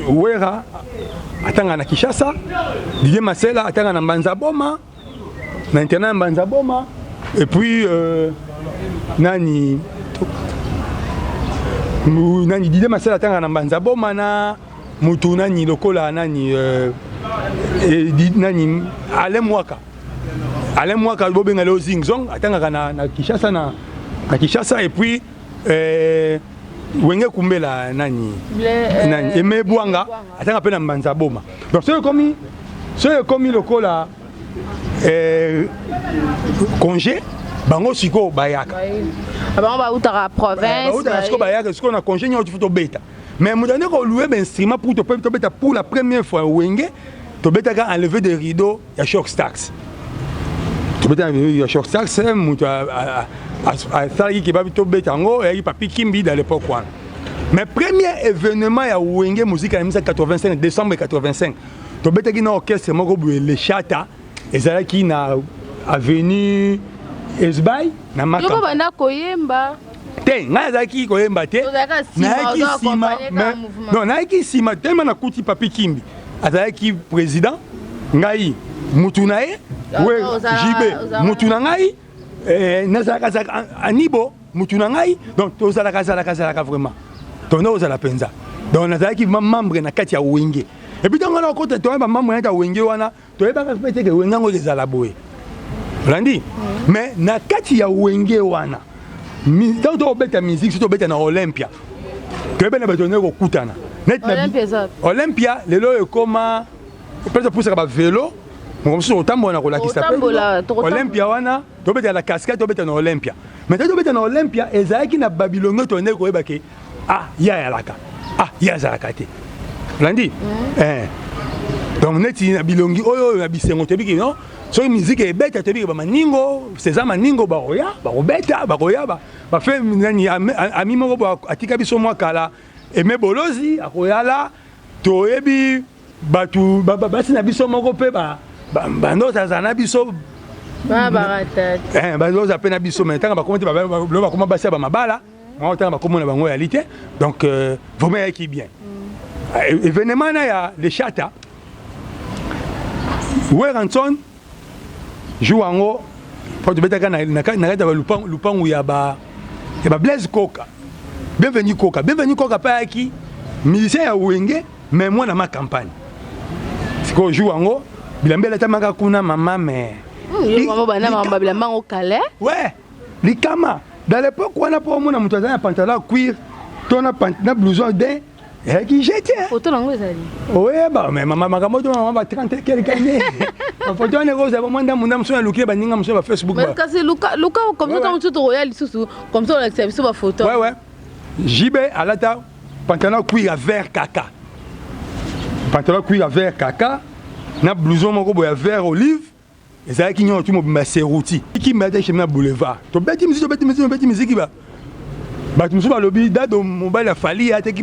Wera atanga na Kinshasa, Didier Masela atanga na Mbanza Boma, na internat ya Mbanza Boma, et puis nani nani, Didier Masela atanga na Mbanza Boma na mutu nani lokola nani, nani, Alain Mwaka. Alain Mwaka bobenga leo Zingzong, atangaka na Kinshasa, na Kinshasa, et puis Wenge Kumbela, nani nani, Aimé Bwanga atanga mpe na Mbanza Boma. Donc soki ekomi lokola congé, bango sikoyo bayaka. Bango bautaka province. Bautaka sikoyo, bayaka sikoyo na congé nyonso, faut tobeta. Mais moto ande kolouer bainstrument pour tobeta pour la première fois Wenge, tobetaka enlever de rideau ya Choc Stars. Tobetaka ya Choc Stars, moto asalaki ke babi tobeta yango eyaki Papi Kimbi dans l'époque wana. Mais premier événement ya Wenge Musique ya 1985, décembre 85, tobetaki na orchestre moko boye, Le Chata, ezalaki na avenue Esbay na Maka. Banda koyemba? Te, ngai azalaki koyemba te, nayaki nsima. Non, nayaki nsima tellement nakuti Papi Kimbi azalaki président, ngai mutu na ye, we JB mutu na ngai, nazalaka azalaka anibo mutu na ngai. Donc tozalaka azalaka azalaka vraiment tonda ozala mpenza. Donc nazalaki membre na kati ya Wenge. Et puis ntango wana okota, toya bamembre na kati ya Wenge wana, toyebaka mpe te ke Wenge yango ezala boye, olandi. Mais na kati ya Wenge wana, ntango tokobeta musique, so tobeta na Olympia, toyeba na bato ndenge kokutana. Olympia lelo oyo ekoma mpe topusaka bavelo, moko mosusu kotambola na kolakisa Olympia wana. Tobeta na cascade, tobeta na Olympia. Mais ntango tobeta na Olympia, ezalaki na babilongo, tondeki koyeba ke ah, ye ayalaka, ah, ye azalaka te, olandi. Donc neti na bilongi oyo oyo na bisengo, toyebi ke non, soki musique ebeta, toyebi ke bamaningo César Maningo bakoya, bakobeta, bakoya bafe nani, ami moko bo atika biso mwa kala, Aime Bolozi akoyala. Toyebi bato basi na biso moko mpe bando azala na biso, bazoza mpe na biso, mais ntango bakoma te, bakoma basi ya bamabala mwa, ntango bakoma na bango yali te. Donc vraiment eyaki bien événement na ya Le Chata. Werrason, jour yango mpo tobetaka na kati ya lupangu ya ba Blaise Koka, Bienvenu Koka. Bienvenu Koka mpe ayaki musicien ya Wenge, mais mwana ma campagne. Sikoyo jour yango bilamba elatamaka kuna, mama, mais Bilamba yango kale. Ouais, likama dans l'époque wana, mpo omona moto aza na pantalon ya cuir to na blouson daim, eyaki jete. Foto nango ezali? Oyeba, mais mama, makambo to mama ba 30 quelque année, bafoto wana ekozala mwa ndambu ndambu. So naluki baninga mosusu ba Facebook. Kasi luka luka comme ça, ntango mosusu tokoya lisusu, comme ça olakisa biso bafoto. Ouais, JB alata pantalon cuir ya vert kaka, pantalon cuir ya vert kaka na blouson moko boye ya vert olive. Ezalaki nyonso tu mobimba seruti kimba ata chemin na boulevard. Tobeti miziki, tobeti miziki, tobeti miziki, ba bato mosusu balobi Dado mobali ya Fali ateki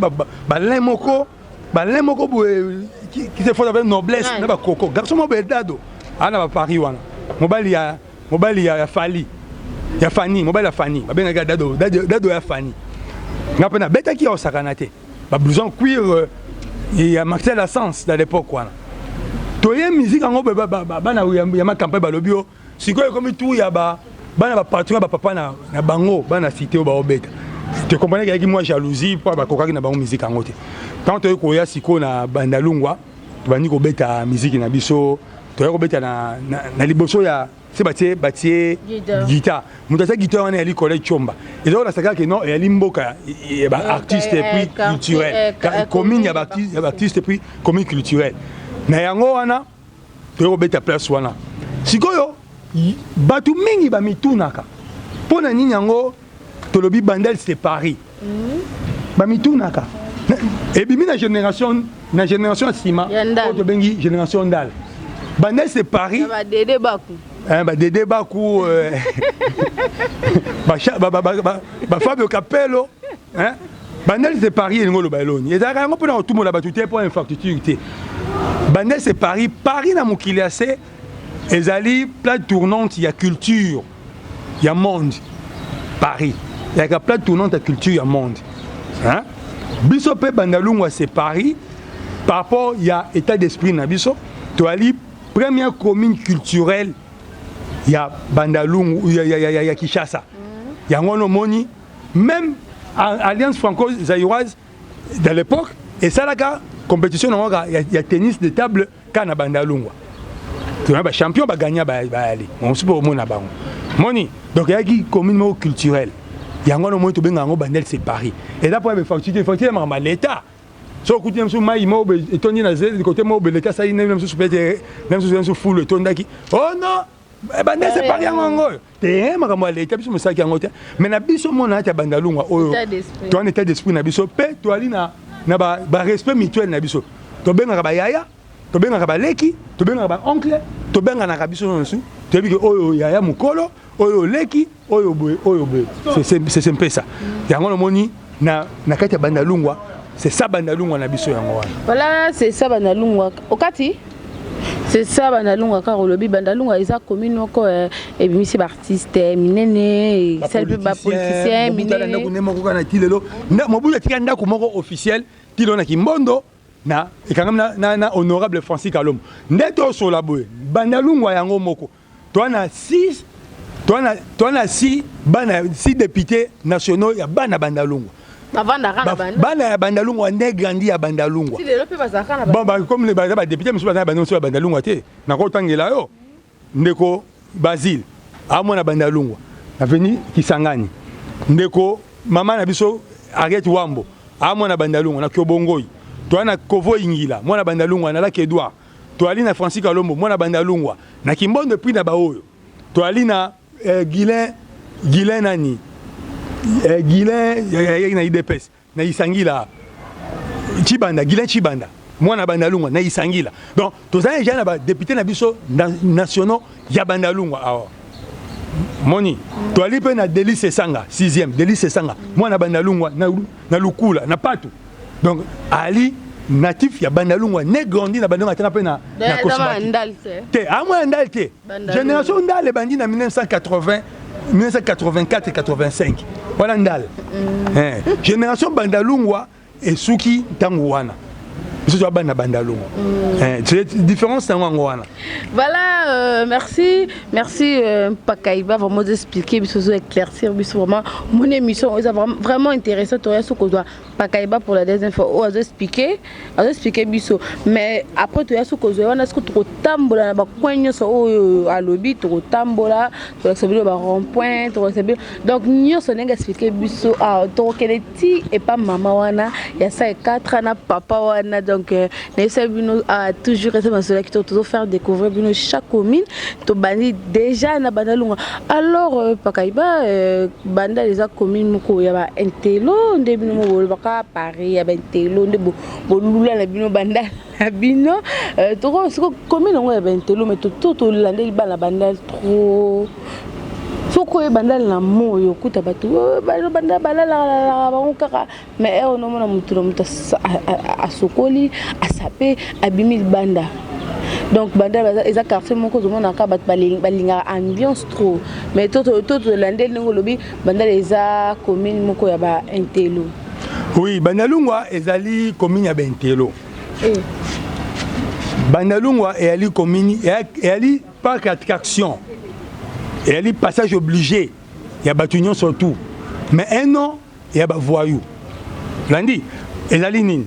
balin moko, balin moko boye qui se faut avec noblesse na bakoko garçon moko boye. Dado aa na baparis wana, mobali ya Fali, ya Fani, mobali ya Fani, babengaki ya Dado, Dado ya Fani. Nga mpe nabetaki ya osakana te, bablouson cuir ya Marcel Assens dans l'époque wana. Toye musique yango, bana ya macampagne balobi o sikoyo ekomi tour ya bana bapatron ya bapapa na bango, bana cité oyo baobeta. Tokompanaki, eyaki mwa jalousie mpo bakokaki na bango musique yango te. Ntango toyei koya sikoyo na Bandalungwa, tobandi kobeta musique na biso. Toyei kobeta na liboso ya se batie guitare. Moto atia guitare wana eyali collège Chomba. Eza kolakisa kaka ke non, eyali mboka ya baartiste et puis culturel, commune ya baartiste et puis commune culturelle. Na yango wana toyei kobeta place wana. Sikoyo bato mingi bamitunaka mpo na nini yango tolobi Bandal c'est Paris. Bamitunaka. Ebimi na génération na génération ya nsima oyo tobengi génération ndal. Bandal c'est Paris. Ba Dede Baku. Hein, ba Dede Baku, ba Fabio Capello, hein. Bandal c'est Paris elingi oloba eloni. Ezalaka yango mpona kotumola bato te mpo infrastructure te. Bandal c'est Paris, Paris na mokili ya se ezali plaque tournante ya culture ya monde. Paris ezalaka plaque tournante ya culture ya monde. Hein? Biso mpe Bandalungwa c'est Paris par rapport ya état d'esprit na biso, toali première commune culturelle ya Bandalungu ya Kinshasa. Yango wana omoni même Alliance franco-zaïroise de l'époque esalaka compétition nango ya tennis de table kaka na Bandalungwa. Tona ba champion bagagna bayali mosusu mpe omona bango moni. Donc eyaki commune moko culturelle. Yango wana omoni tobenga yango Bandel c'est Paris. Eza mpo ya bafacture, facture ya makambo ya l'État. So okuti na mosusu mai moko etondi na kote moko, beleta asali na mosusu pete na mosusu na mosusu fulu etondaki. Oh non, Bandel c'est Paris, yango yango oyo te makambo ya l'État, biso mosalaki yango te. Mais na biso mona ati ya Bandalungwa oyo towana état d'esprit na biso mpe toali na barespect mutuel na biso. Tobengaka bayaya, tobengaka baleki, tobengaka baoncle, tobenganaka biso nyonso. Toyebi ke oyo yaya mokolo, oyo leki, oyo boye, oyo boye. C'est mpesa yango namoni na kati ya Bandalungwa. C'est ça Bandalungwa na biso, yango wana. Voilà, c'est ça Bandalungwa okati, c'est ça Bandalungwa. Kaka olobi Bandalungwa eza commune moko ebimisi baartiste minene, esali mpe bapoliticien minene. Ndako nde moko kaka na ti lelo Mobutu atika ndako moko officiel ti lelo na Kimbondo na ekangami na honorable Francis Kalombo. Nde tosola boye, Bandalungwa yango moko toa na 6, toa na 6 bana, 6 députés nationaux ya bana Bandalungwa. Bana ya Bandalungwa nde grandi ya Bandalungwa. Bon, comme baza badéputé mosusu, baza na banda mosusu ya Bandalungwa te. Nakotangela yo ndeko Basile amwana Bandalungwa aveni Kisangani, ndeko mama na biso Ariette Wambo amwana Bandalungwa na Kiobongoi, toa na Kovo Ingila mwana Bandalungwa na Lac Edouard, toali na Francis Kalombo mwana Bandalungwa na Kimbondo, et puis na baoyo toali na Guilin, Guilin nani, Guilin na UDPS na Isangila, Chibanda, Guilin Chibanda mwana Bandalungwa na Isangila. Donc tozali déjà na badéputé na biso nationaux ya Bandalungwa awa. Moni toali mpe na Delice Esanga, 6e Delice Esanga mwana Bandalungwa na Lukula na Patu. Donc ali natif ya Bandalungwa, né grandi na Bandalungwa, atanga mpe na Kosibaki te, amwana Ndal te. Génération Ndal ebandi na 1980, 1984, 85 wana Ndal. Génération Bandalungwa esuki ntango wana. Biso toya bana Bandalungwa, différence yango yango wana. Voilà, merci, merci Pakaiba, vraiment expliquer biso, éclaircir biso vraiment mon émission eza vraiment, vraiment intéressant. Toya so kozwa Pakaiba pour la deuxième fois oyo azo expliquer biso, mais après toya so kozwa wana soki tokotambola na bacoin nyonso oyo alobi, tokotambola, tolakisa bino ba rond point, tolakisa bino donc nyonso ndenge expliquer biso. Tokokende ti epa mama wana ya sa 4 na papa wana. Donc nayebisa bino toujours eza masolo ya kitoko, tozofaire découvrir bino chaque commune. Tobandi déjà na Bandalungwa. Alors Pakaiba, Bandal eza commune moko ya baintello nde bino mo bolobaka Paris ya baintello, nde bolula na bino Bandal na bino. Siko commune yango ya baintello, mais to tolandeli bana Bandal trop. Soki oyeba Ndala na moi, okuta bato banda balalalaka bango kaka, mais ere onomona motu na moto asokoli, asape, abimi libanda. Donc Banda eza quartier moko ozomonaka bato balingaka ambiance trop, mais to tolandeli ndenge olobi, Bandala eza commune moko ya baintello. Oui, Bandalungwa ezali commune ya baintello. Bandalungwa eyali commune, eyali parc attraction, eyali passage obligé ya bato nyonso tout, mais un nom ya bavoyou landi ezali nini.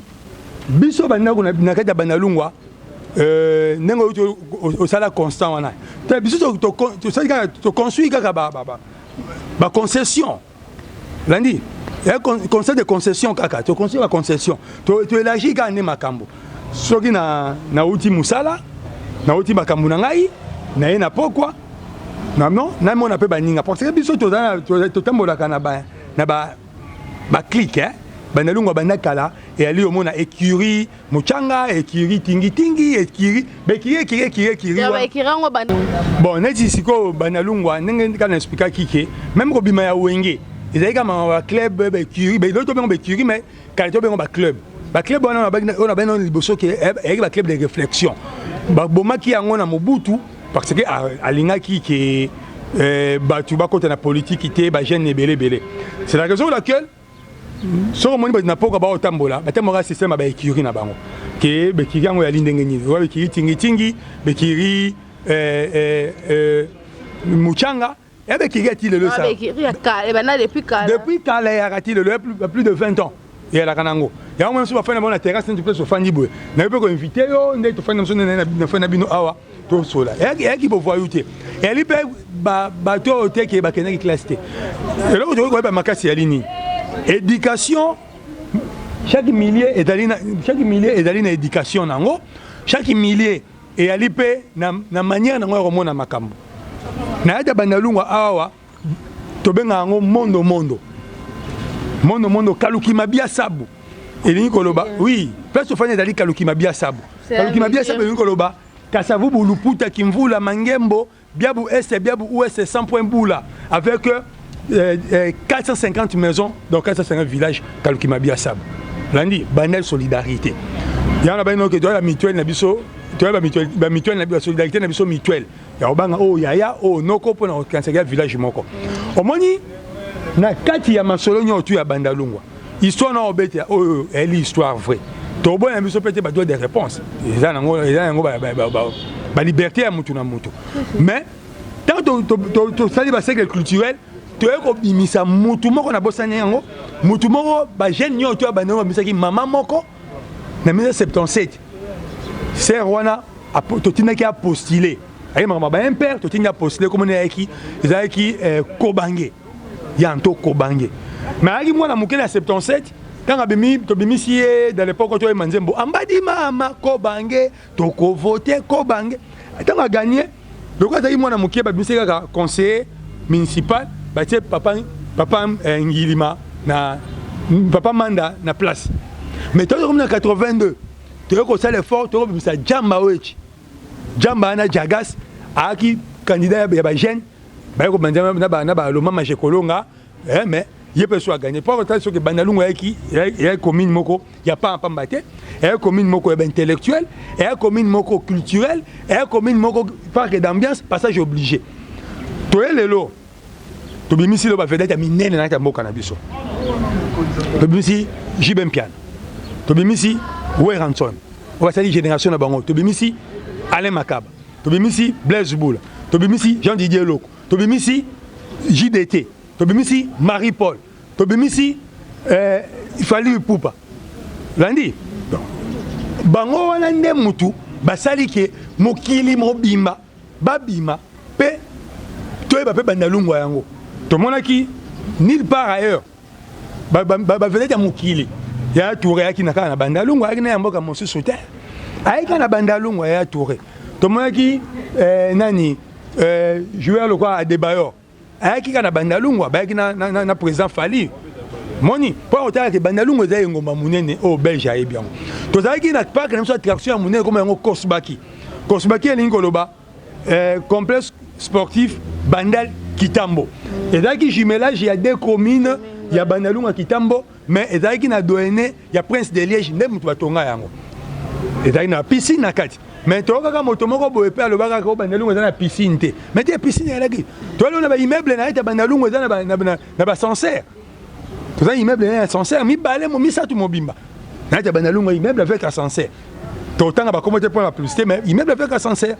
Biso bandako na kati ya Bandalungwa, ndenge outi osala constat wana te, biso tosali kaka, toconstruire kaka baconcession landi, conseil de concession kaka, toconstruire baconcession, toélargir kaka nde makambo. Soki nauti mosala, nauti makambo na ngai, naye na pokwa, non, namona mpe baninga, parce que biso totambolaka na baclique. Bandalungwa banda kala eyali omona écurie Mochanga, écurie Tingitingi, écurie baécurie, écurie, écurie, écurie. Bon, neti sikoyo Bandalungwa, ndenge kaka na expliquaki ke même kobima ya Wenge ezalaki kaka mama baclub, baécurie. Lelo tobengo baécurie, mais kala tobengo baclub. Baclub wana oyo na bino liboso ke eyaki baclub de réflexion. Babomaki yango na Mobutu parce que alingaki ke bato bakota na politike te, bajeune ebele ebele. C'est la raison pour laquelle soki omoni bato na poka baotambola, batambolaka système ya baécurie na bango, ke baécurie yango yali ndenge nini. Oya baécurie Tingitingi, baécurie Muchanga, ya baécurie ati lelo. Depuis kala eyaka ti lelo, ya plus de 20 ans eyalaka nango. Yango mona so bafandi na bango na terrasse, neti place ofandi boye, nayebi mpe koinvite yo nde tofandi na biso, nafandi na bino awa, tosola. Eyaki bovoyou te, eyali mpe bato oyo te ke bakendaki classe te. Eloko tokoki koyeba makasi eyali nini? Éducation. Chaque milieu ezali na éducation nango, chaque milieu eyali mpe na manière nango ya komona makambo. Na yata Bandalungwa awa, tobenga yango mondo mondo, mondo mondo, kalukima bia sabu. Elingi koloba, oui, place ofandi ezali kalukima bia sabu. Kalukima bia sabu elingi koloba Kasavubu, Luputa, Kimvula, Mangembo, Biabu Est, Biabu Ouest, 100 points Boula, avec 450 maisons, donc 450 villages, kalukima bia sabu. Landi Bandal solidarité yango na bino ke toya mutuelle na biso, toya bamutuelle na biso, solidarité na biso, mutuelle ya kobanga oyo yaya, oyo noko, mpona kokanisaka ya village moko. Omoni na kati ya masolo nyonso tu ya Bandalungwa, histoire na obetela oyo eyali histoire vraie. Toboya biso mpe te badroit de réponse eza nango, eza yango baliberté ya mutu na mutu. Mais tant tosali bacercle culturel, toye kobimisa mutu moko na bosani yango, mutu moko bajeune nyonso to ya bandeko babimisaki mama moko na 1977. Ser wana totindaki apostule, ayaki makambo ba impere, totindi apostule. Komona eyaki, ezalaki Kobange ya nto Kobange, mais ayaki mwana moke na 77. Ntango abimi, tobimisi ye. Dans l'époque toyema nzembo ambadi mama Kobange, tokovote Kobange. Ntango aganye, lokola azalaki mwana moke, babimisi kaka conseiller municipal, batie papa Ngilima na papa Manda na place. Mais tokomi na 82, toyei kosala effort, tokobimisa Jamba oyo eti Jamba wana Jagas, ayaki candidat ya bajeune, baye kobanza na balomama Jekolonga, mais ye mpe so aganye. Mpo kotala soki Bandalungu ayaki, eyaki commune moko ya pamba te, eyaki commune moko ya baintellectuel, eyaki commune moko culturel, eyaki commune moko parc d'ambiance, passage obligé. Toye lelo, tobimisi lelo bavedette ya minene na kati ya mboka na biso. Tobimisi JB Mpiana, tobimisi Werrason oyo basali génération na bango, tobimisi Alain Makaba, tobimisi Blaise Bula, tobimisi Jean Didier Loko, tobimisi JDT, tobimisi Marie Paul, tobimisi Fally Ipupa. Landi bango wana nde mutu basali ke mokili mobimba babima mpe toyeba mpe Bandalungwa yango. Tomonaki nulle part ailleurs bavedette ya mokili ya Touré ayaki na kaka na Bandalungwa, ayaki na ya mboka mosusu te, ayaki kaka na Bandalungwa ya Touré. Tomonaki nani, joueur lokola Adebayor, ayaki kaka na Bandalungwa, bayaki na président Fally. Moni mpo kotalaka Bandalungwa eza engomba monene oyo Belge ayebi yango. Tozalaki na parc na biso attraction ya monene, koma yango Kosbaki. Kosbaki elingi koloba complexe sportif Bandal Kitambo. Ezalaki jumelage ya deux communes ya Bandalungwa, Kitambo, mais ezalaki na doyen ya Prince de Liège nde moto batonga yango. Ezalaki na piscine na kati, mais toyokaka moto moko boye mpe alobaka kaka Bandalungu eza na piscine te. Mais te, piscine ezalaki. Toyali na baimmeuble na ete Bandalungu eza na baascenseur. Toza immeuble na ascenseur mibale mo misato mobimba na ete Bandalungu, immeuble avec ascenseur. Totanga bakombo te mpo na publicité, mais immeuble avec ascenseur.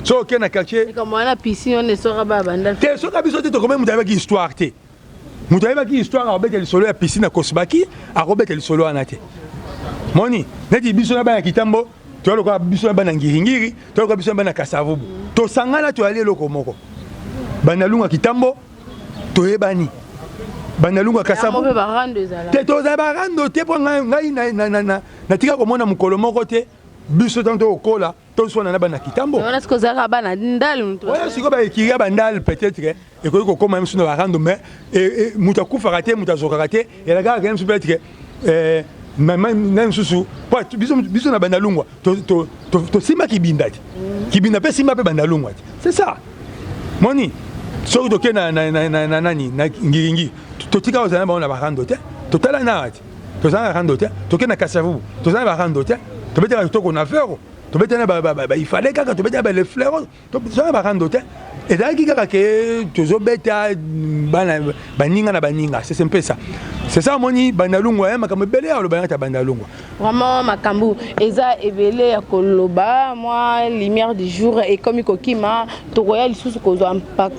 So okei na quartier te, soki biso te, tokomi moto ayebaki histoire te. Moto ayebaki histoire akobeta lisolo ya piscine ya Kosbaki, akobeta lisolo wana te. Moni neti biso na bana Kitambo, toya lokola biso na bana Ngiringiri, toya lokola biso na bana Kasavubu, tosangana, toyali eloko moko. Bandalunga, Kitambo, toyebani. Bandalunga, Kasavubu te, tozala barando te. Mpo ngai natika komona mokolo moko te biso ntango tokokola toswana na bana Kitambo. Wana sikoyo baécurie ya Bandal peut-être ekoki kokóma miso na barando, mais moto akufaka te, moto azokaka te. Elakaka kaka miso peut-être. Na mosusu biso na Bandalungwa tosimba Kibinda te, Kibinda mpe simba mpe Bandalungwa te. C'est ça. Moni soki toke na nani, na Ngiringi, totika kozala na bango na barando te, totala na te, tozala na rando te. Toke na Kasavubu, tozala na barando te, tobetaka kitoko na Fero, tobetana baifale kaka, tobetana bale Flero, tozala na barando te. Ezalaki kaka ke tozobeta bana baninga na baninga. C'est un peu ça, c'est ça. Omoni, Bandalungwa ya makambo ebele ya koloba nati ya Bandalungwa. Vraiment, makambo eza ebele ya koloba. Mwa lumière du jour ekomi kokima, tokoya lisusu kozwa mpaka.